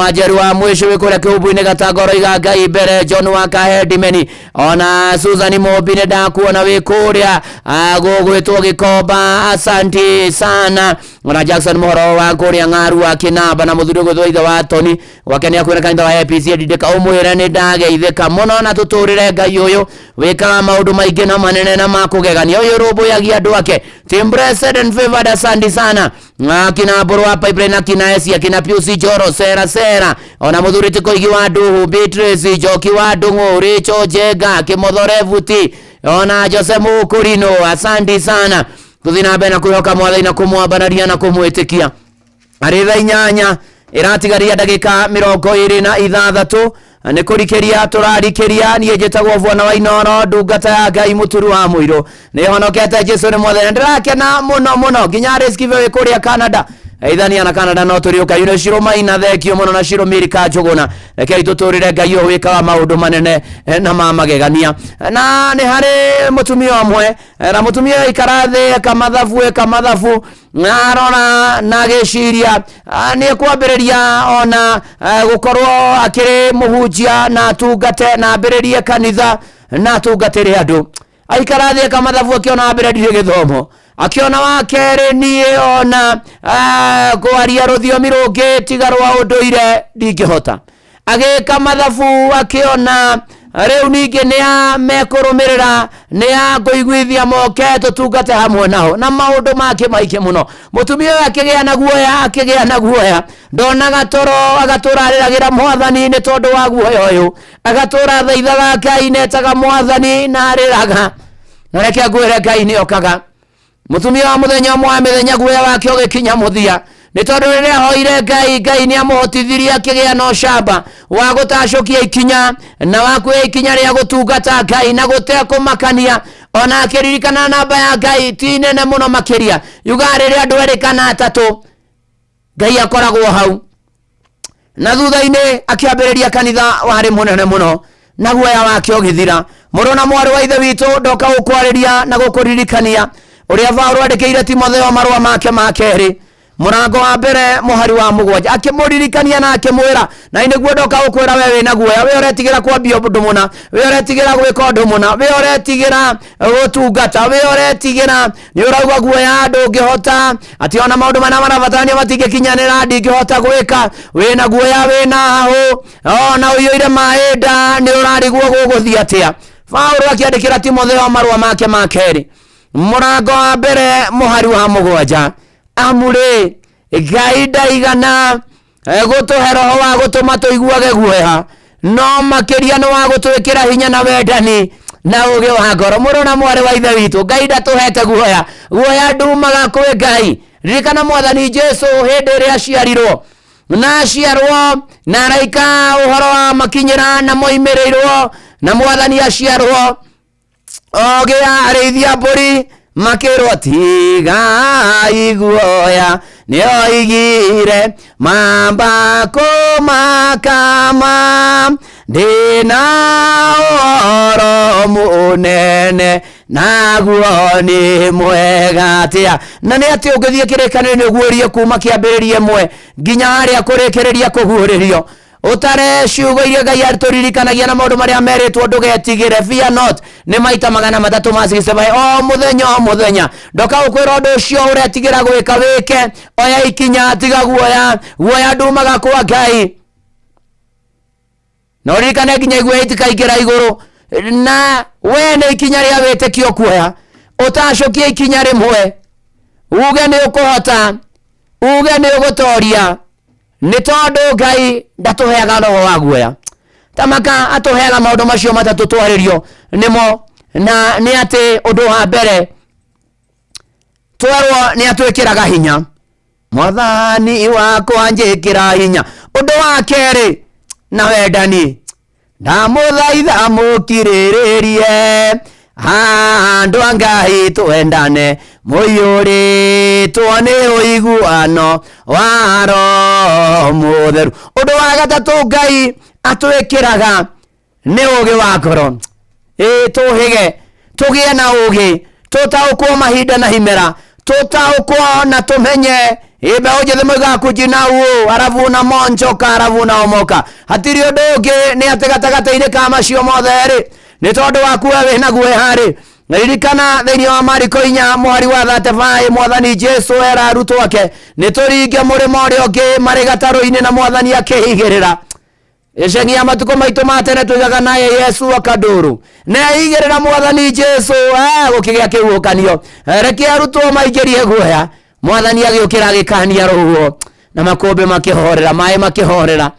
Wanjeru wa Mwĩcũ wĩ kũrĩa kĩhumbu-inĩ Gatangoro, iga Ngai mbere, John wa Kahendimeni, ona Susan Mũmbi nĩ ndakuona wĩ kũrĩa gũgwĩtwo Gĩkomba, asanti sana. Ona Jackson Mũhoro wa kũrĩa Ng'aru wa Kĩnamba, na mũthuri ũgwĩtwo ithe wa Toni gwake nĩ akwĩra kanitha wa APC ndindĩka ũmwĩre nĩ ndageithĩka mũno, na tũtũrĩre Ngai ũyũ wĩkaga maũndũ maingĩ na manene na makũgegania, ũyũ ũrũmbũyagia andũ ake. Team blessed and favored, asante sana. Akina Mbũrũ wa Pipeline, akina Esi, akina Pius Njoro, Sera Sera, ona mũthuri ti Koigi wa Nduhu, Beatrice Njoki wa Ndung'u, Rachel Njenga, Kĩmothore Buti, ona Jose Mũkũrinũ, asante sana. Tũthiĩ na mbere na kwĩhoka mwathani na kũmwambararia na kũmwĩtĩkia. Arĩ thaa 8 ĩratigaria ndagĩka 26, nĩ kũrikĩria tũrarikĩria. Niĩ njĩtagwo Bwana wa Inooro, ndungata ya Ngai, mũturu wa mũirũ, nĩ honokete. Jesu nĩ mwathani. Ndĩrakena mũno mũno nginya Riskive wĩ kũrĩa Canada, ithania na Canada no tũrĩũka yune Shiro Maina, thengio mũno na Shiro Mirika Njũgũna. Rekei tũtũrĩre Ngai ũyũ wĩkaga maũndũ manene na ma magegania. Na nĩ harĩ mũtumia ũmwe, na mũtumia aikara thĩ eka mathabu, eka mathabu, na arora na agĩciria nĩ ekwambĩrĩria ona gũkorwo akĩrĩ mũhunjia na atungate na ambĩrĩrie kanitha na atungatĩre andũ. Aikara thĩ eka mathabu, akĩona mbere ndirĩ gĩthomo, akĩona wa kerĩ niĩ ona kwaria rũthiomi rũngĩ tiga rwa ũndũire ndingĩhota. Agĩka mathabu, akĩona rĩu ningĩ nĩ a mekũrũmĩrĩra, nĩ a ngũiguithia moke tũtungate hamwe nao, na maũndũ mangĩ maingĩ mũno. Mũtumia ũyũ akĩgĩa na guoya, akĩgĩa na guoya, ndonaga toro, agatũra arĩragĩra mwathani nĩ tondũ wa guoya ũyũ, agatũra athaithaga Ngai, netaga mwathani na arĩraga. Na reke ngwĩre, Ngai nĩ okaga. Mũtumia wa mũthenya ũmwe wa mĩthenya, guoya wake ũgĩkinya mũthia, nĩ tondũ rĩrĩa ahoire Ngai, Ngai nĩ amũhotithirie akĩgĩa na ũcamba wa gũtacũkia ikinya na wa kuoya ikinya rĩa gũtungata Ngai na gũtekũmakania, ona akĩririkana namba ya Ngai ti nene mũno makĩria. Yugaga rĩrĩa andũ erĩ kana atatũ, Ngai akoragwo hau. Na thutha-inĩ akĩambĩrĩria kanitha warĩ mũnene mũno, na guoya wake ũgĩthira. Mũrũ na mwarĩ wa ithe witũ, ndoka gũkwarĩria na gũkũririkania ũrĩa Paũlũ andĩkĩire Timotheo marũa make ma kerĩ, mũrango wa mbere, mũhari wa 7, akĩmũririkania na akĩmwĩra. Na nĩguo ndoka gũkwĩra, we wĩna guoya, we ũretigĩra kwambia ũndũ mũna, we ũretigĩra gwĩka ũndũ mũna, we ũretigĩra gũtungata, we ũretigĩra, nĩ ũrauga guoya ndũngĩhota, atĩ ona maũndũ marĩa marabatarania matingĩkinyanĩra, ndingĩhota gwĩka. Wĩna guoya, wĩna hahũ, ona ũiyũire maĩ nda, nĩ ũrarigwo gũgũthiĩ atĩa. Paũlũ akĩandĩkĩra Timotheo marũa make ma kerĩ, mũrango wa mbere, mũhari wa 7, amu rĩ, Ngai ndaigana gũtũhe roho wa gũtũma tũiguage guoya, no makĩria nĩ wa gũtwĩkĩra hinya na wendani na ũgĩ wa ngoro. Mũrũ na mwarĩ wa ithe witũ, Ngai ndatũhete guoya. Guoya ndumaga kwĩ Ngai. Ririkana mwathani Jesu hĩndĩ ĩrĩa aciarirwo, na aciarwo na araika ũhoro wa makinyĩra na moimĩrĩirwo, na mwathani aciarwo ogĩa arĩithia mbũri. Makĩrwo tigai guoya, nĩoigire mamba kũmakama, ndĩna ũhoro mũnene naguo nĩ mwega atĩa. Na nĩ atĩ ũngĩthiĩ kĩrĩkanĩro-inĩ ũguũrie kuma kĩambĩrĩria ĩmwe nginya harĩa kũrĩkĩrĩria kũguũrĩrio, ũtare ciugo iria Ngai atũririkanagia na maũndũ marĩa merĩtwo ndũgetigĩre, fear not, nĩ maita 365 o mũthenya o mũthenya. Ndoka gũkwĩra ũndũ ũcio ũretigĩra gwĩka wĩke, oya ikinya, tiga guoya, guoya ndumaga kwa Ngai. Na ũririkane nginya iguoya itikaingĩra igũrũ, na we nĩ ikinya rĩa wĩtĩkio kuoya, ũtacũkie ikinya rĩmwe, uge nĩ ũkũhota, uge nĩ ũgũtoria, nĩ tondũ Ngai ndatũheaga roho wa guoya. Tamaka atũheaga maũndũ macio matatũ twarĩrio nĩmo, na nĩ atĩ ũndũ wa mbere twerwo nĩ atwĩkĩraga hinya, mwathani wakwa njĩkĩra hinya. Ũndũ wa kerĩ na wendani, ndamũthaitha mũkirĩrĩrie, andũ a Ngai twendane, mũiyũrĩtwo nĩ ũiguano wa Roho Mũtheru. Ũndũ wa gatatũ Ngai atwĩkĩraga nĩ ũgĩ wa ngoro. Ĩ tũhĩge, tũgĩe na ũgĩ, tũtaũkwo mahinda na imera, tũtaũkwo na tũmenye ĩ mbeũ njĩthĩ moigaga kujina uũ arabu na monjoka arabu na omoka. Hatirĩ ũndũ ũngĩ nĩ atĩ gatagatĩ-inĩ ka macio mothe rĩ, nĩ tondũ waku we wĩna guoya rĩ, ririkana thĩinĩ wa Mariko 4 mũhari wa 35 mwathani Jesu era arutwo ake nĩ tũringe mũrĩmo ũrĩa ũngĩ marĩ gatarũ-inĩ, na mwathani akĩigĩrĩra. Icagi ya matukũ maitũ ma tene tuigaga naye Yesu akandũrũ na eigĩrĩra mwathani Jesu, gũkĩgĩa kĩhuhũkanio. Reke arutwo maingĩrie guoya, mwathani agĩũkĩra agĩkania rũhuho na makũmbĩ makĩhorera, maĩ makĩhorera.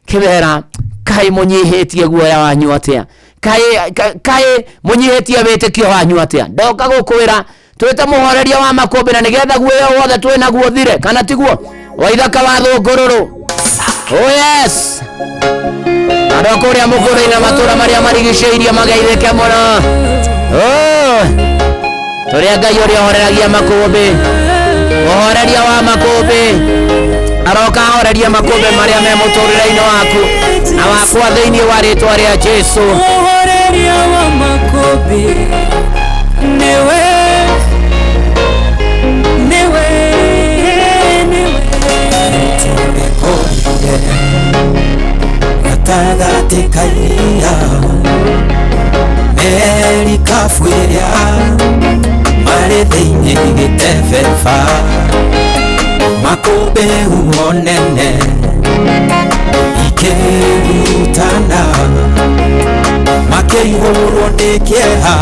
Kĩmera kaĩ mũnyihĩtie guoya wanyu atĩa? Kaĩ mũnyihĩtie wĩtĩkio wanyu atĩa? Ndoka gũkwĩra twĩte mũhoreria wa makũmbĩ na nĩgetha guoya wothe twĩ naguo thire, kana tiguo? Waithaka wa thũngũrũrũ. Oh yes, andũ a kũrĩa mũkũrũ-inĩ na matũra marĩa marigicĩirie mageithĩke mũno. Oh, tũrĩa Ngai ũrĩa ũhoreragia makũmbĩ, mũhoreria wa makũmbĩ aroka ahorerie makũmbĩ marĩa me mũtũrĩre-inĩ waku na wakwa thĩinĩ wa rĩtwa rĩa Jesu. Mũhoreria wa makũmbĩ nĩwe, nĩwe, nĩwe. Gatagatĩ ka iria merikabu ĩrĩa marĩ thĩinĩ gĩtebeba, makũmbĩ huho nene ikĩhurutana, makĩihũrwo nĩ kĩeha,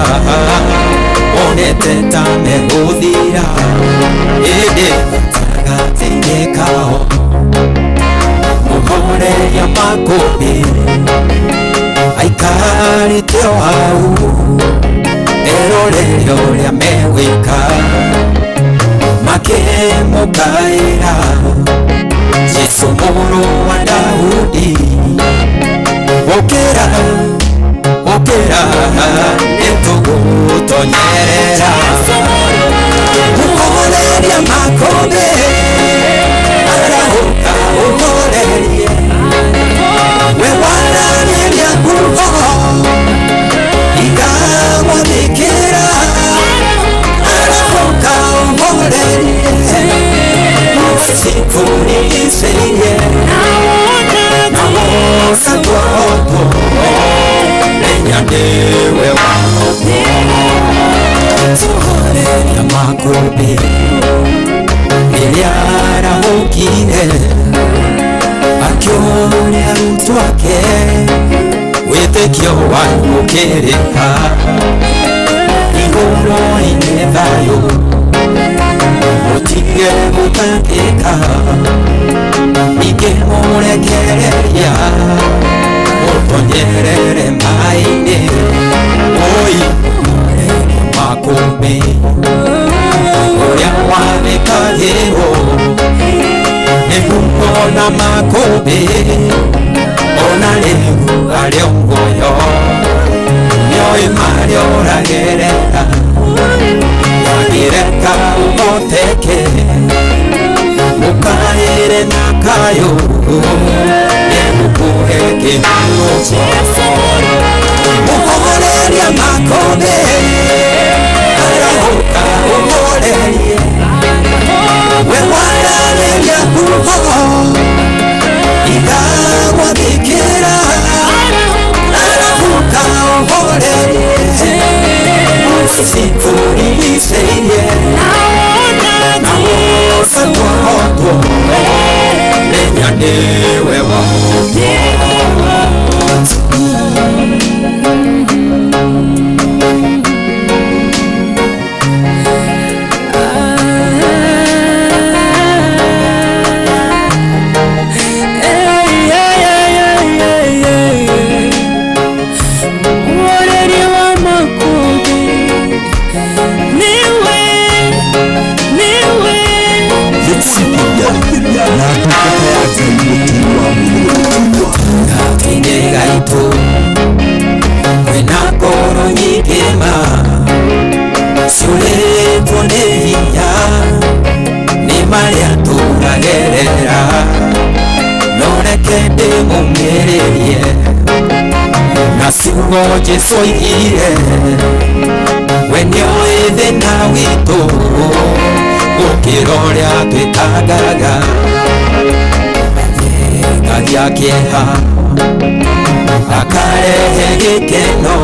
monete ta megũthira, ĩndĩ gatagatĩ-inĩ kao mũhoreria makũmbĩ aikarĩte o hau erorere ũrĩa megwĩka, makĩmũkaĩra Jesũ mũrũ wa Daudi, ũkĩra, ũkĩra, nĩtũgũtonyerera. Mũhoreria makũmbĩ arahũka ũhorerie, we wararĩria huho ikamwathĩkĩra, arahũka ũhorerie, ũcikũrigicĩirie na wona tuoto, menya nĩwe wa makũmbĩ rĩrĩa arahũkire akĩũria arutwo ake wĩtĩkio wanyu ũkĩrĩ ha, igũrũ-inĩ thayũ mũtige gũtangĩka, ningĩ mũrekereria mũtonyerere maĩ-inĩ, oi makũmbĩ ũrĩa wathĩkagĩrwo nĩ huho na makũmbĩ, ona rĩu arĩ o muoyo nĩoĩ marĩa ũragerera. kũhoteke mũkaĩre na kayũ nĩgũkũhe kĩhurũko mũhoreria makũmbĩ arahũka ũhorerie we wararĩria huho igagwathĩkĩra arahũka ũhorerie sikũrigicĩirie na wothe wahotwo menya nĩwe wahotwo. Mũhoreria wa makũmbĩ nĩwe, nĩwe. Na ndungata ya Ngai mũtui wa mũrũ. Gainĩ gaitũ kwĩna ngoro nyingĩ ma ciũrĩtwo nĩ hinya nĩ marĩa tũragerera no reke ndĩmũmĩrĩrie na ciugo Jesũ oigire we nĩoĩ thĩna witũ gũkĩra ũrĩa twĩtangaga ngagia kĩeha akarehe gĩkeno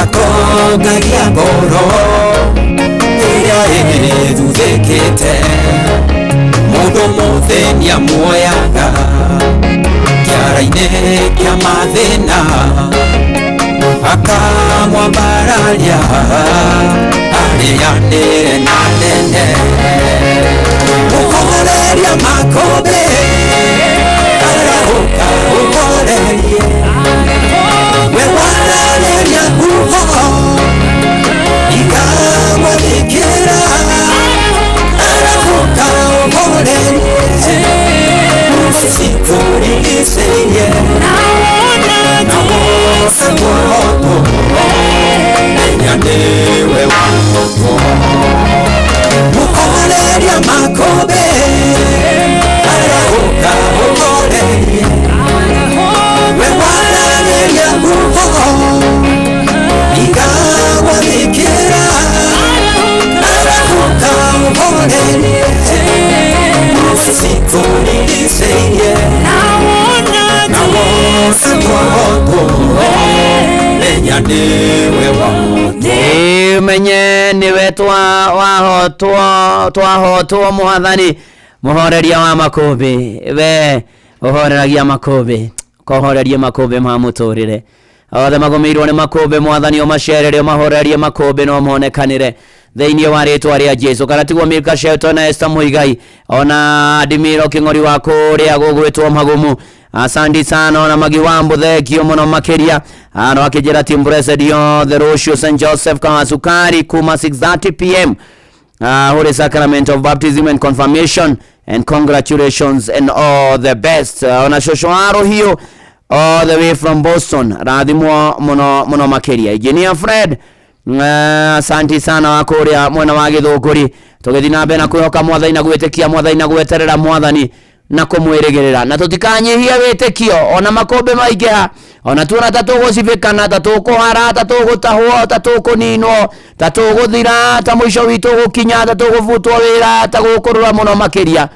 akongagia ngoro ĩrĩa ĩthuthĩkĩte mũndũ mũthĩni amuoyaga kĩara-inĩ kĩa mathĩna akamwambararia arĩanĩre na nene mũhoreria makũmbĩ arahũka ũhorerie we wararĩria huho ikamwathĩkĩra arahũka ũhorerie sikũrigicĩirie na wothe wahotwo menya nĩwe wahotwo mũhoreria makũmbĩ arahũka ũhorerie we wararĩria huho igagwathĩkĩra arahũka ũhorerie sikũrigicĩirie na wothe wahotwo menya nĩwe wahotwo. Menye nĩwe wahotwo twahotwo mwathani mũhoreria wa makũmbĩ we ũhoreragia makũmbĩ kohorerie makũmbĩ ma mũtũrĩre othe magũmĩirwo nĩ makũmbĩ mwathani ũmacerere ũmahorerie makũmbĩ no monekanĩre thĩinĩ wa rĩtwa rĩa Jesu kana tiguo Milka Shelton na Esther Muigai ona Adimiro Kĩng'ori wa kũrĩa gũgwĩtwo Magumu asandi sana ona Magiwambo thengio mũno makĩria ano akĩnjĩra team blessed yothe rũciũ St Joseph Kawasukari kuma 6:30 pm Holy Sacrament of Baptism and Confirmation and congratulations and all the best ona shosho aro hiyo all the way from Boston rathimwo mũno mũno makĩria Engineer Fred asanti sana wa kũrĩa mwena wa Gĩthũngũri tũgĩthiĩ na mbere na kwĩhoka mwathani na gwĩtĩkia mwathani na gweterera mwathani na kũmwĩrĩgĩrĩra na tũtikanyihie wĩtĩkio ona makũmbĩ maingĩha ona tuona ta tũgũcibĩkana ta tũkũhara ta tũgũtahwo ta tũkũninwo ta tũgũthira ta mũico witũ gũkinya ta tũgũbutwo wĩra ta gũkũrũra mũno makĩria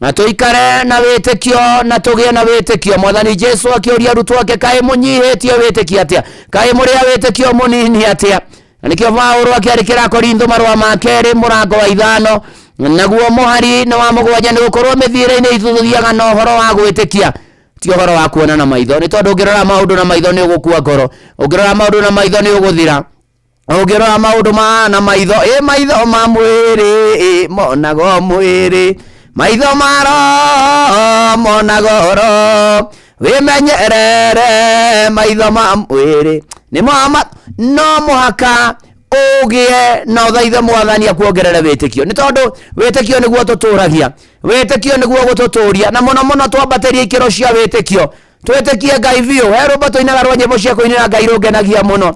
na tũikare na wĩtĩkio na tũgĩe na wĩtĩkio mwathani Jesu akĩũria arutwo ake kaĩ mũnyihĩtie wĩtĩkio atĩa kaĩ mũrĩ a wĩtĩkio mũnini atĩa na nĩkĩo Paũlũ akĩandĩkĩra Korintho marũa ma kerĩ mũrango wa 5 naguo mũhari nĩ wa 7 nĩ gũkorwo mĩthiĩre-inĩ itũ tũthiaga na ũhoro wa gwĩtĩkia ti ũhoro wa kuona na maitho nĩ tondũ ũngĩrora maũndũ na maitho nĩ ũgũkua ngoro ũngĩrora maũndũ na maitho nĩ ũgũthira ũngĩrora maũndũ ma na maitho ĩ maitho ma mwĩrĩ ĩ monago mwĩrĩ maitho ma roho monago roho wĩmenyerere maitho ma mwĩrĩ nĩ ma no mũhaka ũgĩe na ũthaithe mwathani akuongerere wĩtĩkio nĩ tondũ wĩtĩkio nĩguo tũtũragia wĩtĩkio nĩguo gũtũtũria na mũno mũno twambatĩrie ikĩro cia wĩtĩkio twĩtĩkie Ngai biũ he rwĩmbo tũinaga rwa nyĩmbo cia kũinĩra Ngai rũngenagia mũno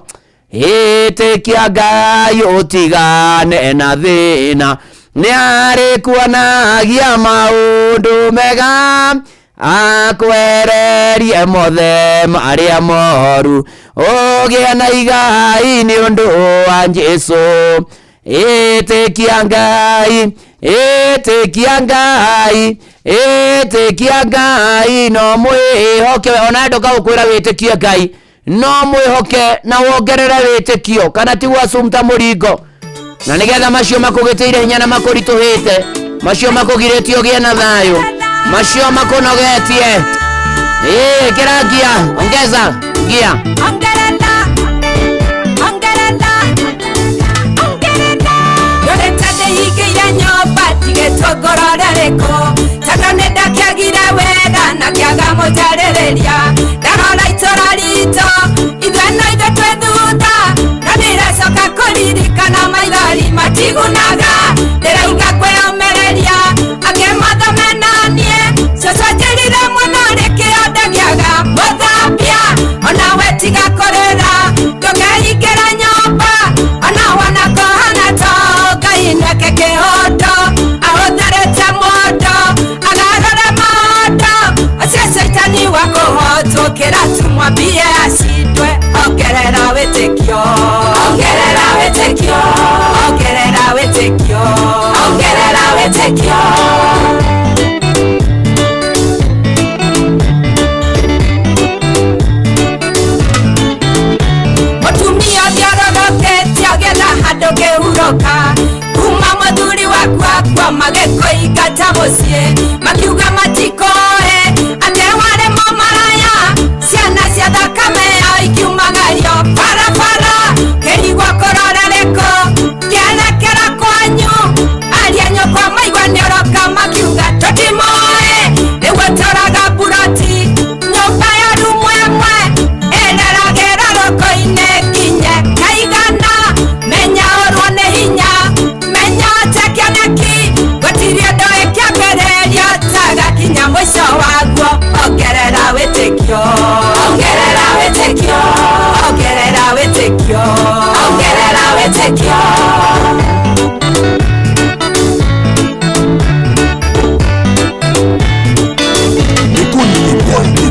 Ĩtĩkia Ngai ũtigane na thĩna, nĩ arĩkuonagia maũndũ mega, akwererie mothe marĩa moru, ũgĩe na igai nĩ ũndũ wa Jesũ. Ĩtĩkia Ngai, ĩtĩkia Ngai, ĩtĩkia Ngai, no mwĩhoke. Ona ndũka gũkwĩra wĩtĩkie Ngai, no mwĩhoke na wongerere wĩtĩkio, kana tiguo Assumpta Mũringo? Na nĩgetha macio makũgĩtĩire hinya na makũritũhĩte, macio makũgirĩtie ũgĩe na thayũ, macio makũnogetie, ĩĩ kĩra ngia, ongeza ngia. Ongerera, ongerera, ongerera. Ndũrĩte ndĩhingĩire nyũmba ndigĩtwo ngoro rĩrĩkũ, tondũ nĩ ndakĩagire wĩra na kĩaga mũtarĩrĩria. Ndarora itũra ritũ ithuĩ no ithuĩ twĩ thutha, na ndĩracoka kũririkana maithori matigunaga. Ndĩrauga kwĩyũmĩrĩria angĩ mathome na niĩ, cũcũ njĩrire mũno rĩkĩo ndagĩaga mũthambia. Onawe tiga kũrĩra, ndũkehingĩre nyũmba, ona wona kũhana to Ngai nĩeke kĩũndũ, ahũthĩrĩte mũndũ agarũre maũndũ. Ũcio caitani wa kũhotwo, kĩra tumwambie acindwe. Ongerera wĩtĩkio, ongerera wĩtĩkio, ongerera wĩtĩkio, ongerera wĩtĩkio. Mũtumia ũthiororokete ũgĩetha handũ ũngĩhurũka, kuma mũthuri waku akua magĩkũingata mũciĩ, makiuga matikoĩ atĩ warĩ mũmaraya. Ciana cia thakame yao ikiumagario barabara, kĩrigwo kũrora rĩkũ kĩerekera kwanyu. Aria nyũkwa maigua nĩũroka makiuga tũtimoĩ, rĩu ũtũraga mburoti nyũmba ya rumu ĩmwe ĩreragĩra rũkũ-inĩ nginye kaigana. Menya ũrwo nĩ hinya, menya ũte kĩoneki, gũtirĩ ũndũ ĩkĩambĩrĩrio tagakinya mũico waguo. Ongerera wĩtĩkio, ongerera wĩtĩkio, ongerera wĩtĩkio, ongerera wĩtĩkio.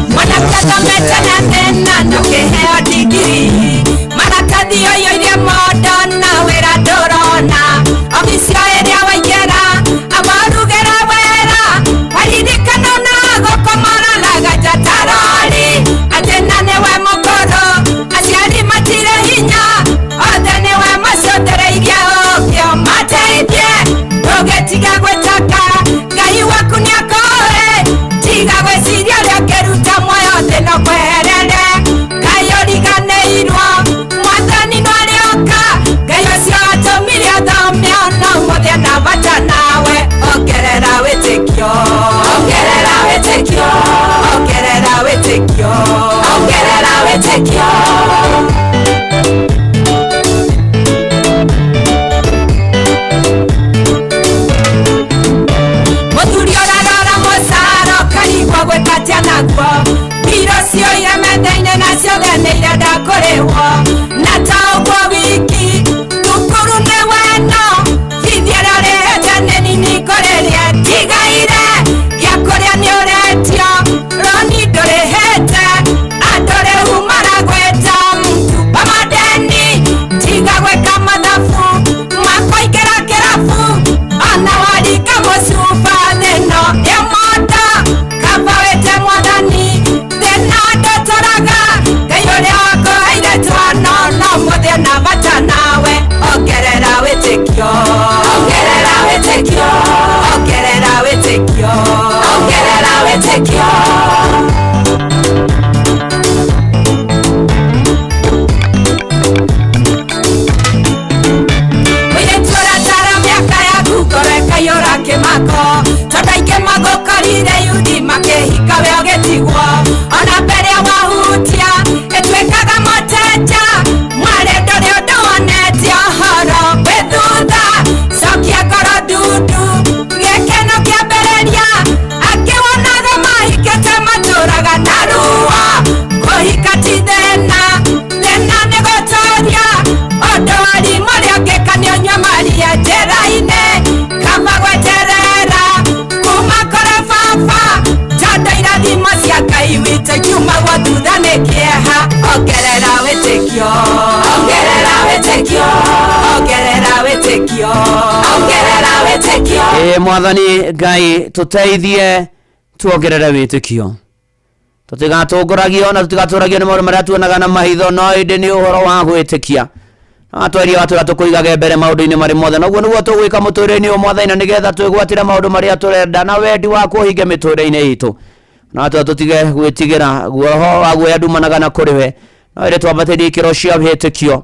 Mwanake athomete na thĩna na ũkĩheo ndigiri, maratathi ũiyũire mondo na wĩra ndũrona. Obici o ĩrĩa waingĩra amarugĩra wĩra, waririkana ona gũkũmararaga njata rori, atĩ na nĩwe mũkũrũ, aciari matirĩ hinya, othe nĩwe macothereirie ũkĩo mateithie. Ndũgĩtiga gwĩtaka Ngai waku nĩakũĩ, tiga gwĩciria ũrĩa ũngĩruta muoyo thĩ no kweherere. Ngai ũriganĩirwo, mwathani no arĩoka, Ngai ũcio watũmire ũthome ona ũmũthĩ ena bata nawe. Ongerera wĩtĩkio, ongerera wĩtĩkio, ongerera wĩtĩkio, ongerera wĩtĩkio. Mũthuri ũrarora mũcara ũkarigwo gwĩka atĩa naguo, mbirũ cioire metha-inĩ na ciothe nĩ irenda kũrĩhwo. Na ta ũguo wiki thukuru nĩ weno, bithi ĩrĩa ũrĩhĩte nĩ nini kũrĩrĩa ĩtigaire, gĩa kũrĩa nĩ ũretio, roni ndũrĩhĩte, andũ rĩu maragwĩta Kiumagwo thutha nĩ kĩeha. Ongerera wĩtĩkio, ongerera wĩtĩkio, ongerera wĩtĩkio, ongerera wĩtĩkio. Ĩ mwathani Ngai tũteithie tuongerere wĩtĩkio, tũtigatongoragio na tũtigatũragio nĩ maũndũ marĩa tuonaga na mahitho, no ĩndĩ nĩ ũhoro wa gwĩtĩkia. Na twaria watwĩra tũkũigage mbere maũndũ-inĩ marĩ mothe, na ũguo nĩguo tũgwĩka mũtũrĩre-inĩ ũyũ mwathani, na nĩgetha twĩgwatĩre maũndũ marĩa tũrenda na wendi waku ũhinge mĩtũrĩre-inĩ itũ. Na watwĩra tũtige gwĩtigĩra, guoho wa guoya ndumanaga na kũrĩ we, no ĩndĩ twambatĩrie ikĩro cia wĩtĩkio.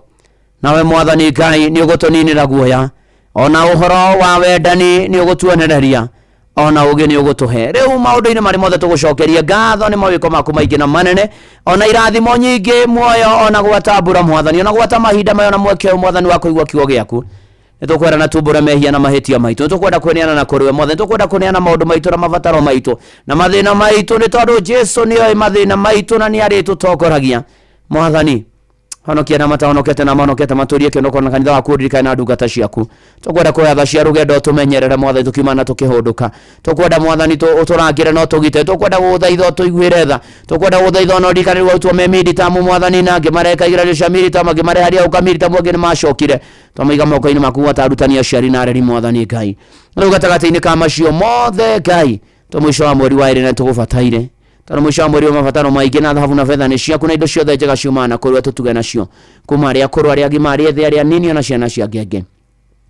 Nawe mwathani Ngai nĩ ũgũtũninĩra guoya, ona ũhoro wa wendani nĩ ũgũtuonereria, ona ũgĩ nĩ ũgũtũhe. Rĩu maũndũ-inĩ marĩ mothe tũgũcokerie ngatho nĩ mawĩko maku maingĩ na manene, ona irathimo nyingĩ muoyo, ona gwata mbura mwathani, ona gwata mahinda maya, ona mweke ũyũ mwathani wa kũigua kiugo gĩaku. Nĩ tũkwenda na tumbũre mehia na mahĩtia maitũ, nĩ tũkwenda kũneana na kũrĩ we mwathani, nĩ tũkwenda kũneana maũndũ maitũ na mabataro maitũ na mathĩna maitũ, nĩ tondũ Jesu nĩoĩ mathĩna maitũ na nĩ arĩtũtongoragia. Mwathani, honokia na matahonokete na mahonokete, matũrie kĩonoko na kanitha waku, ũririkane na ndungata ciaku. Tũkwenda kuoya tha cia rũgendo ũtũmenyerere mwathani, tũkiuma na tũkĩhũndũka. Tũkwenda mwathani ũtũrangĩre na ũtũgite. Tũkwenda gũgũthaitha ũtũiguĩre tha. Tũkwenda gũgũthaitha ona ũririkane rĩu arutwo me miditamu mwathani, na angĩ mareka igeranio cia miditamu, angĩ mareharia gũka miditamu, angĩ nĩ macokire. Twamaiga moko-inĩ maku gwata arutani, aciari na areri mwathani Ngai. Rĩu gatagatĩ-inĩ ka macio mothe Ngai, tũ mũico wa mweri wa ĩrĩ na tũgũbataire, tondũ mũico wa mweri wa mabataro maingĩ, na thahabu na betha nĩ ciaku, na indo ciothe njega ciumaga na kũrĩ we, tũtuge nacio kuma arĩa akũrũ, arĩa agima, arĩa ethĩ, arĩa anini, ona ciana cia ngenge.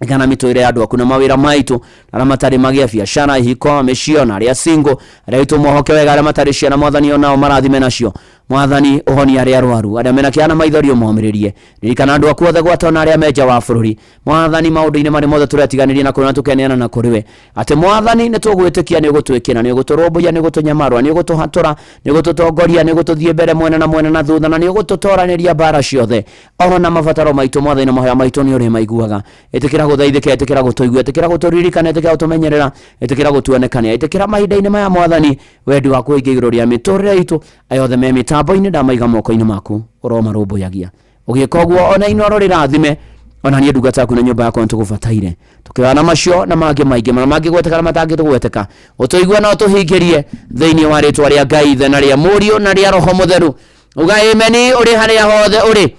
Kana mĩtũrĩre ya andũ aku na mawĩra maitũ, arĩa matarĩ magĩa biacara, ihiko, mĩciĩ, ona arĩa single, arĩa aitũ mohoke wega, arĩa matarĩ ciana mwathani, onao marathime nacio. Mwathani, ũhonie arĩa arwaru, arĩa mena kĩeha na maithori ũmomĩrĩrie. Ririkana andũ aku othe, gwata ona arĩa me nja wa bũrũri. Mwathani, maũndũ-inĩ marĩ mothe tũretiganĩria na kũrĩ na tũkeneana na kũrĩ we, atĩ mwathani nĩ tũgwĩtĩkia, nĩ ũgũtwĩkĩra, nĩ ũgũtũrũmbũiya, nĩ ũgũtũnyamarũa, nĩ ũgũtũhatũra, nĩ ũgũtũtongoria, nĩ ũgũtũthiĩ mbere mwena na mwena na thutha, na nĩ ũgũtũtoranĩria mbara ciothe. Ona mabataro maitũ mwathani na mahoya maitũ nĩ ũrĩmaiguaga. Ĩtĩkĩra gũthaithĩka, ĩtĩkĩra gũtũigua, ĩtĩkĩra gũtũririkana, ĩtĩkĩra gũtũmenyerera, ĩtĩkĩra gũtuonekania, ĩtĩkĩra mahinda-inĩ maya mwathani wendi waku ũingĩ igũrũ rĩa mĩtũrĩre itũ. Aya othe me mĩtambo-inĩ ndamaiga moko-inĩ maku, ũromarũmbũyagia. Ũgĩka ũguo ona Inooro rĩrathime, ona niĩ ndungata yaku na nyũmba yakwa nĩtũgũbataire. Tũkĩoya na macio na mangĩ maingĩ, marĩa mangĩgweteka na matangĩtũgweteka, ũtũigue na ũtũhingĩrie thĩinĩ wa rĩtwa rĩa Ngai Ithe na rĩa Mũriũ na rĩa Roho Mũtheru. Uga ameni ũrĩ harĩa hothe ũrĩ.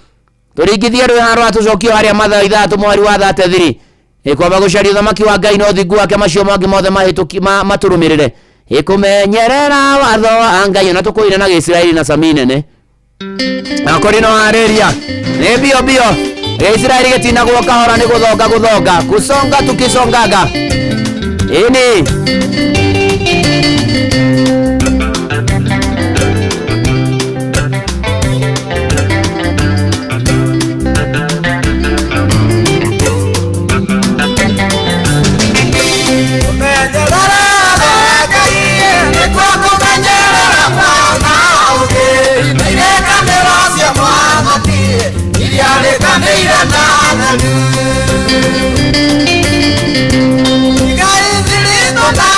Tũringithie rwĩha rwatũcokio harĩa Mathayo 3 mweri wa 33. Ĩkwamba gũcaria ũthamaki wa Ngai na ũthingu wake, macio mangĩ mothe mahĩtũki matũrũmĩrĩre. Ĩkũmenyerera watho wa Ngai, ona tũkũire na Gĩisiraeli na cami nene. Na kũrĩ no harĩria nĩ mbio mbio, Gĩisiraeli gĩtinagwo kahora, nĩ gũthonga gũthonga, kusonga tukisongaga. Ĩni Igai zilizo na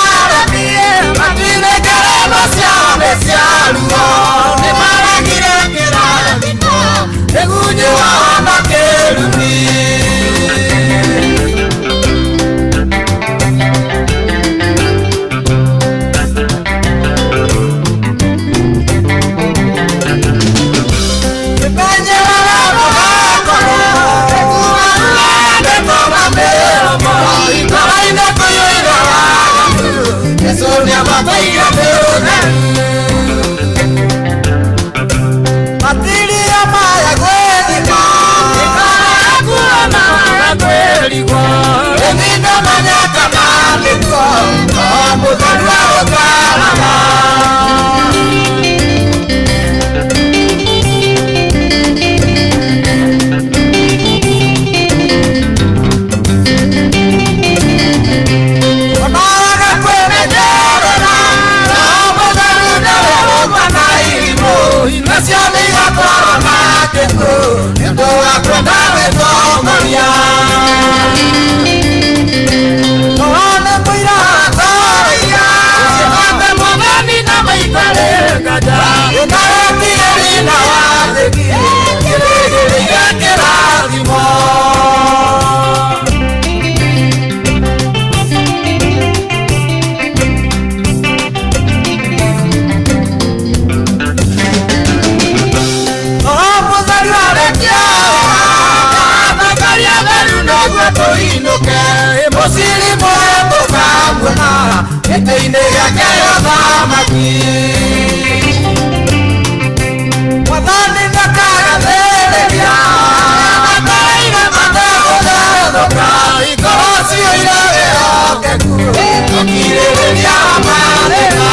tũikũrũke mũciri tũkamuona gĩtĩ-inĩ gĩake ũthamaki mwathani ndakagathĩrĩria matũire mategũthethũka ngoro ciũire wĩhokeku tũkirĩrĩria mathĩna.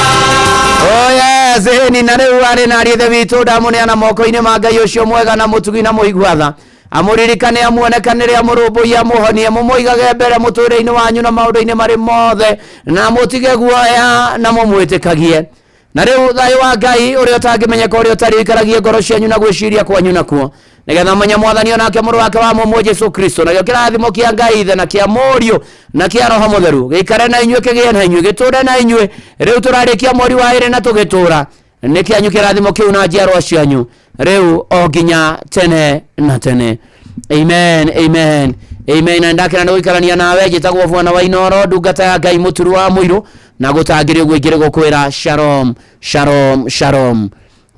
Oh yes, ĩni na rĩu arĩ na ariĩ ithe witũ ndamũneana moko-inĩ ma Ngai ũcio mwega na mũtugi na mũigua tha amũririkane amuonekanĩre amũrũmbũiye amũhonie mũmũigage mbere mũtũrĩre-inĩ wanyu na maũndũ-inĩ marĩ mothe na mũtige guoya na mũmwĩtĩkagie na rĩu thayũ wa Ngai ũrĩa ũtangĩmenyeka ũrĩa ũtarĩ ũikaragie ngoro cianyu na gwĩciria kwanyu nakuo nĩgetha menye mwathani onake mũrũ wake wa mũmwe Jesu Kristo nakĩo kĩrathimo kĩa Ngai ithe na kĩa mũriũ na kĩa roho mũtheru gĩikare na inyuĩ kĩgĩe na inyuĩ gĩtũre na inyuĩ rĩu tũrarĩkia mweri wa ĩrĩ na tũgĩtũra nĩ kĩanyu kĩrathimo kĩu na njiarwa cianyu rĩu o nginya tene na tene. Amen, amen, amen. Na ndakena nĩ gũikarania nawe. Njĩtagwo bwana wa Inoro, ndungata ya Ngai mũturu wa mũirũ, na gũtangĩrĩ ũguo ingĩrĩ gũkwĩra shalom, shalom, shalom.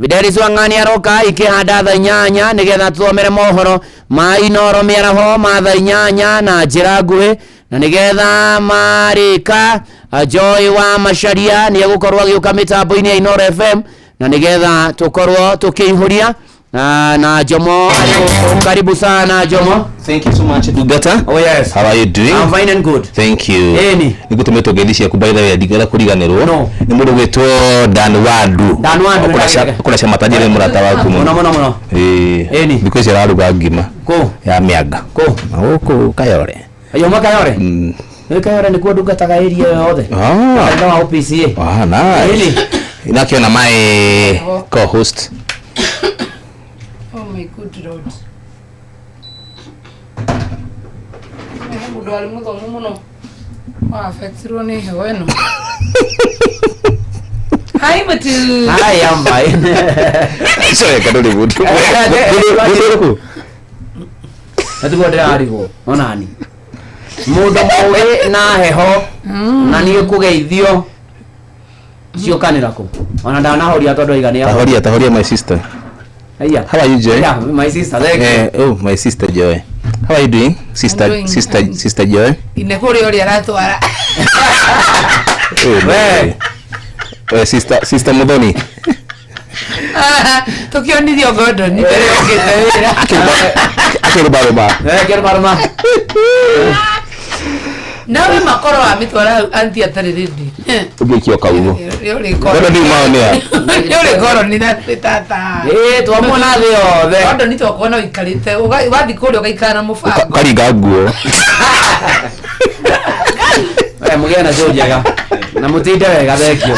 Fidelis Wang'ani aroka ikĩhanda thaa 8 nĩgetha tũthomere mohoro ma Inoro mĩaraho ma thaa 8 na njĩra nguhĩ, na nĩgetha marĩka Joy wa Macharia nĩ egũkorwo agĩũka mĩtambo-inĩ ya Inoro FM, na nĩgetha tũkorwo tũkĩihũria na Jomo arĩ karibu sana Jomo. Thank you so much, Ndungata. Oh yes. How are you doing? I'm fine and good. Thank you. Ĩni. Nĩngũtũmĩtwo ngeithi ciaku by the way, ndingĩenda kũriganĩrwo. No. Nĩ mũndũ gwĩtwo Dan Wandu. Dan Wandu, Kũrĩa cia matajiri nĩ mũrata waku mũno. Mũno mũno. Ĩĩ. Ĩni. Thikũ ici araruga ngima. Kũ? Ya mĩanga. Kũ? Na gũkũ Kayore. Ayo Kayore? Nĩ Kayore nĩkuo ndungataga area yothe. Ah. Kanitha wa OPCA. Ah, nice. Ĩni. Inakiona my co-host. Oh my good Lord. He mũndũ warĩ mũthomu mũno wa-affectirwo nĩ heho ĩno. Hi Matu. Hi, I'm fine. Sorry, kaduri mũndũ. Mũndũ ũrĩkũ? Natiguo ndĩrarigwo onani mũndũ mũgĩ na heho na niĩ kũgeithio ciũkanĩra kũ ona ndanahoria tondũ aiga nĩ Tahoria, tahoria my sister. Aya. How are you, Joy? Yeah, my sister, thank you. Oh, my sister Joy. How are you doing? Sister, I'm doing sister, fine. sister Joy. Ine kũrĩa ũrĩa aratwara. Oh, no. Sister, sister Muthoni. Tũkĩonithio Gordon mbere yokĩte wĩra. Akĩrũmarũma. Akĩrũmarũma. Nawe makoro wa mĩtwara hau anti atarĩ ready. Ũngĩikio kaugo. Nĩ ũrĩkorwo. Gordon ndiumaonea. Nĩ ũrĩkorwo nĩ na tata. Ĩĩ twamuona thĩ yothe. Gordon nĩ twakuona ũikarĩte wathiĩ kũrĩa ũgaikara na mũbango. Karinga nguo. We mũgĩe na show njega na mũtinde wega thengio.